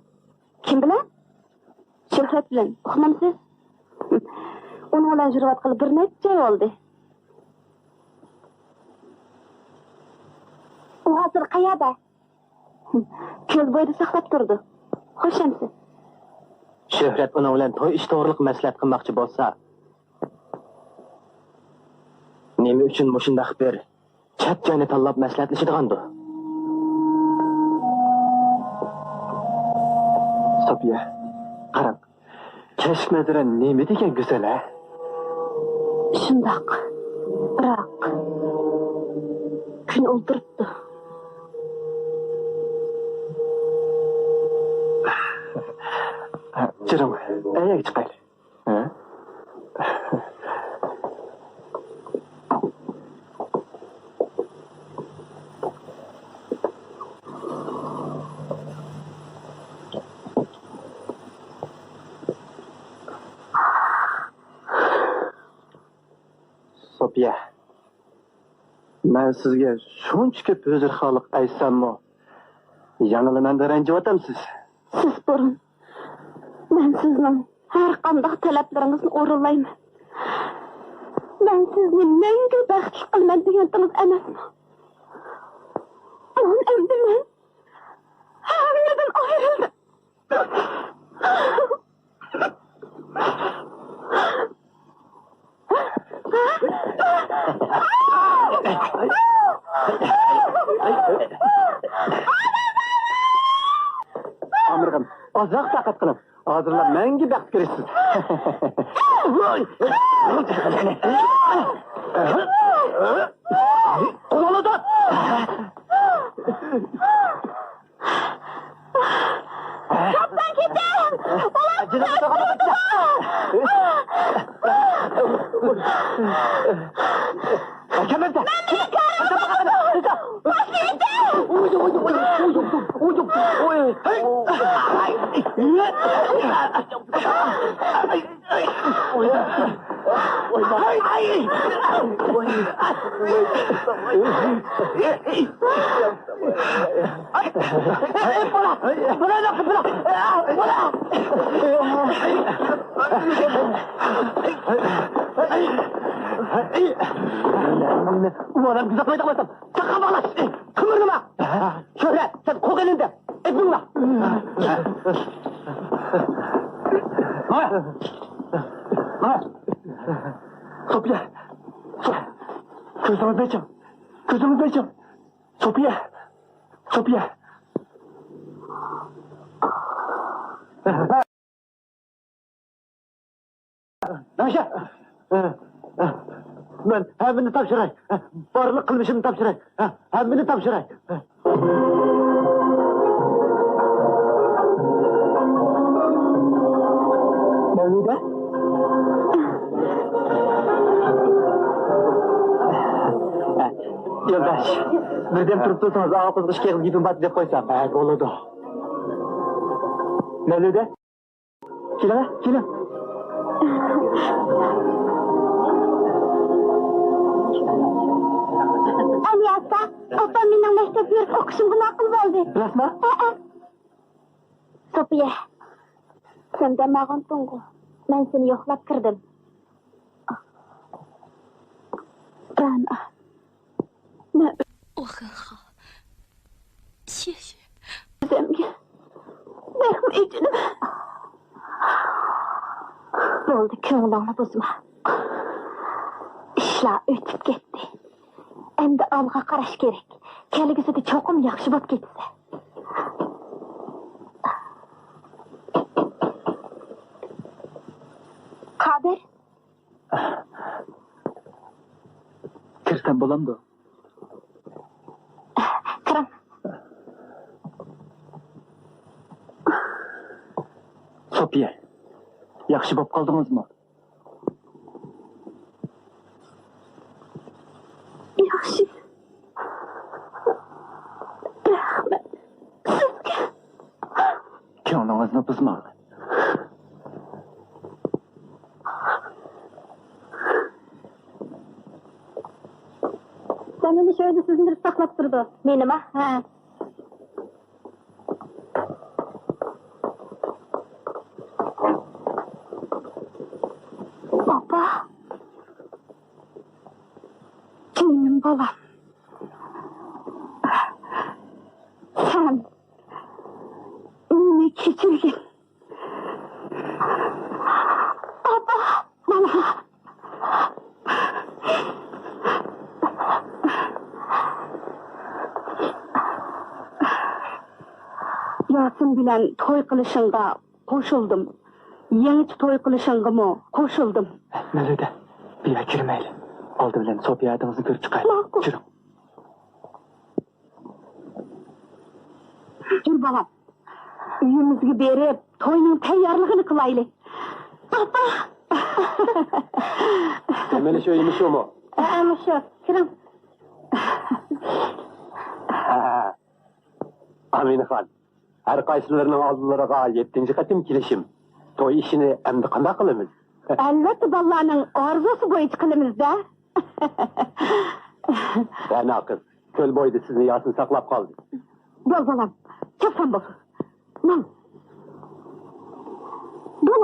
كىم بىلەن؟ شۆھرەت بىلەن. ئۇقمامسىز؟ ئۇنىڭ بىلەن يۈرۈۋاتقىلى بىر نەچچە ئاي بولدى. ئۇ ھازىر قەيەردە؟ كۆل بويىدا ساقلاپ تۇرىدۇ. خوش ئەمىسە. شۆھرەت ئۇنىڭ بىلەن توي ئىشى توغرىلىق مەسلىھەت قىلماقچى بولسا، نېمە ئۈچۈن مۇشۇنداق بىر چەت جاينى تاللاپ مەسلىھەتلىشىدىغاندۇ؟ سوپىيە، قاراڭ، كەچلىك مەنزىرە نېمە دېگەن گۈزەل ھە؟ شۇنداق، بىراق كۈن ئولتۇرۇپتۇ. جېنىم، ئەيەگە چىقايلى. ھە؟ سوپىيە، مەن سىزگە شۇنچە كۆپ ھۆزۈرخانلىق ئېيتساممۇ، يەنىلا مەندىن رەنجىۋاتامسىز؟ سىز بۇرۇن، مەن سىزنىڭ ھەر قانداق تەلەپلىرىڭىزنى ئورۇنلايمەن، مەن سىزنى مەڭگۈ بەختلىك قىلىمەن دېگەنتىڭىز ئەمەسمۇ؟ ئەمدى مەن ھەممىدىن ئايرىلدىم. ئامىرغان، ئازراق تاقەت قىلىڭ. ھازىرلا مەڭگۈ بەختكە ئېرىشىسىز. قولۇڭنى تۇت! چاپسان كېتىڭ! ئۇلار جېنىمنى ساقلاپ قېتىڭ! ئۇ ئادەمگە ئۇزاق قايتالمايسەن. ساققا باغلاش! قىمىرلىما! شۆھرەت، سەن قوق ئېلىڭدە! ئېپىڭلا! ماڭا! ماڭا! سوپىيە! سوپىيە! كۆزلىرىڭىزنى ئېچىڭ! كۆزلىرىڭىزنى ئېچىڭ! سوپىيە! سوپىيە! مەڭشە! مەن ھەممىنى تاپشۇراي. بارلىق قىلمىشىمنى تاپشۇراي. ھەممىنى تاپشۇراي. مەۋلۇدە؟ يولداش، بىردەم تۇرۇپ تۇرسىڭىز، ئاغا قىزغا ئىككى ئېغىز گېپىم بار دەپ قويسام. ھە، بولىدۇ. مەۋلۇدە؟ كېلىڭە، كېلىڭ. ئەلىياسا، ئاپام مېنىڭ مەكتەپكە بېرىپ ئوقۇشۇمغا ماقۇل بولدى. راستمۇ؟ ھەئە. سوپىيە، سەن دەم ئالغانتىڭغۇ؟ مەن سېنى يوقلاپ كىردىم. رانا. مەن ئوخخا. ئۆزۈمگە بەكمۇ ئېچىنىمەن. بولدى، كۆڭلۈڭنى بۇزما. ئىشلار ئۆتۈپ كەتتى. ئەمدى ئالغا قاراش كېرەك. كەلگۈسىدە چوقۇم ياخشى بولۇپ كېتىسەن. قادىر. كىرسەم بولامدۇ؟ كىرىڭ. سوپىيە، ياخشى بولۇپ قالدىڭىزمۇ؟ ياخشى. رەھمەت سىزگە. كۆڭلىڭىزنى بۇزماڭ. مانا مۇشۇ ئۆيدە سىزنى بىرى ساقلاپ تۇرىدۇ. مېنىما؟ ھە. ئاپا. جېنىم بالام. سەن مېنى كەچۈرگىن. ئاپا، مانا. ياسىن بىلەن توي قىلىشىڭغا قوشۇلدۇم. يېڭىچە توي قىلىشىڭغىمۇ قوشۇلدۇم. مەۋلۇدە، بۇ يەرگە كىرمەيلى. ئالدى بىلەن سوپىيە ھەدىڭىزنى كۆرۈپ چىقايلى. ماقۇل. كىرىڭ. يۈر، بالام. ئۆيىمىزگە بېرىپ، توينىڭ تەييارلىقىنى قىلايلى. ئاپا! مانا شۇ ئۆيمۇ شۇمۇ؟ ھە، مۇشۇ. كىرىڭ. ئامىنەخان، ھەر قايسىلىرىنىڭ ئالدىلىرىغا يەتتىنچى قېتىم كېلىشىم. توي ئىشىنى ئەمدى قانداق قىلىمىز؟ ئەلۋەتتە، بالىلارنىڭ ئارزۇسى بويىچە قىلىمىز-دە. رەنا قىز، كۆل بويىدا سىزنى ياسىن ساقلاپ قالدى. بول، بالام، چاپسان بول. ماڭ. بول.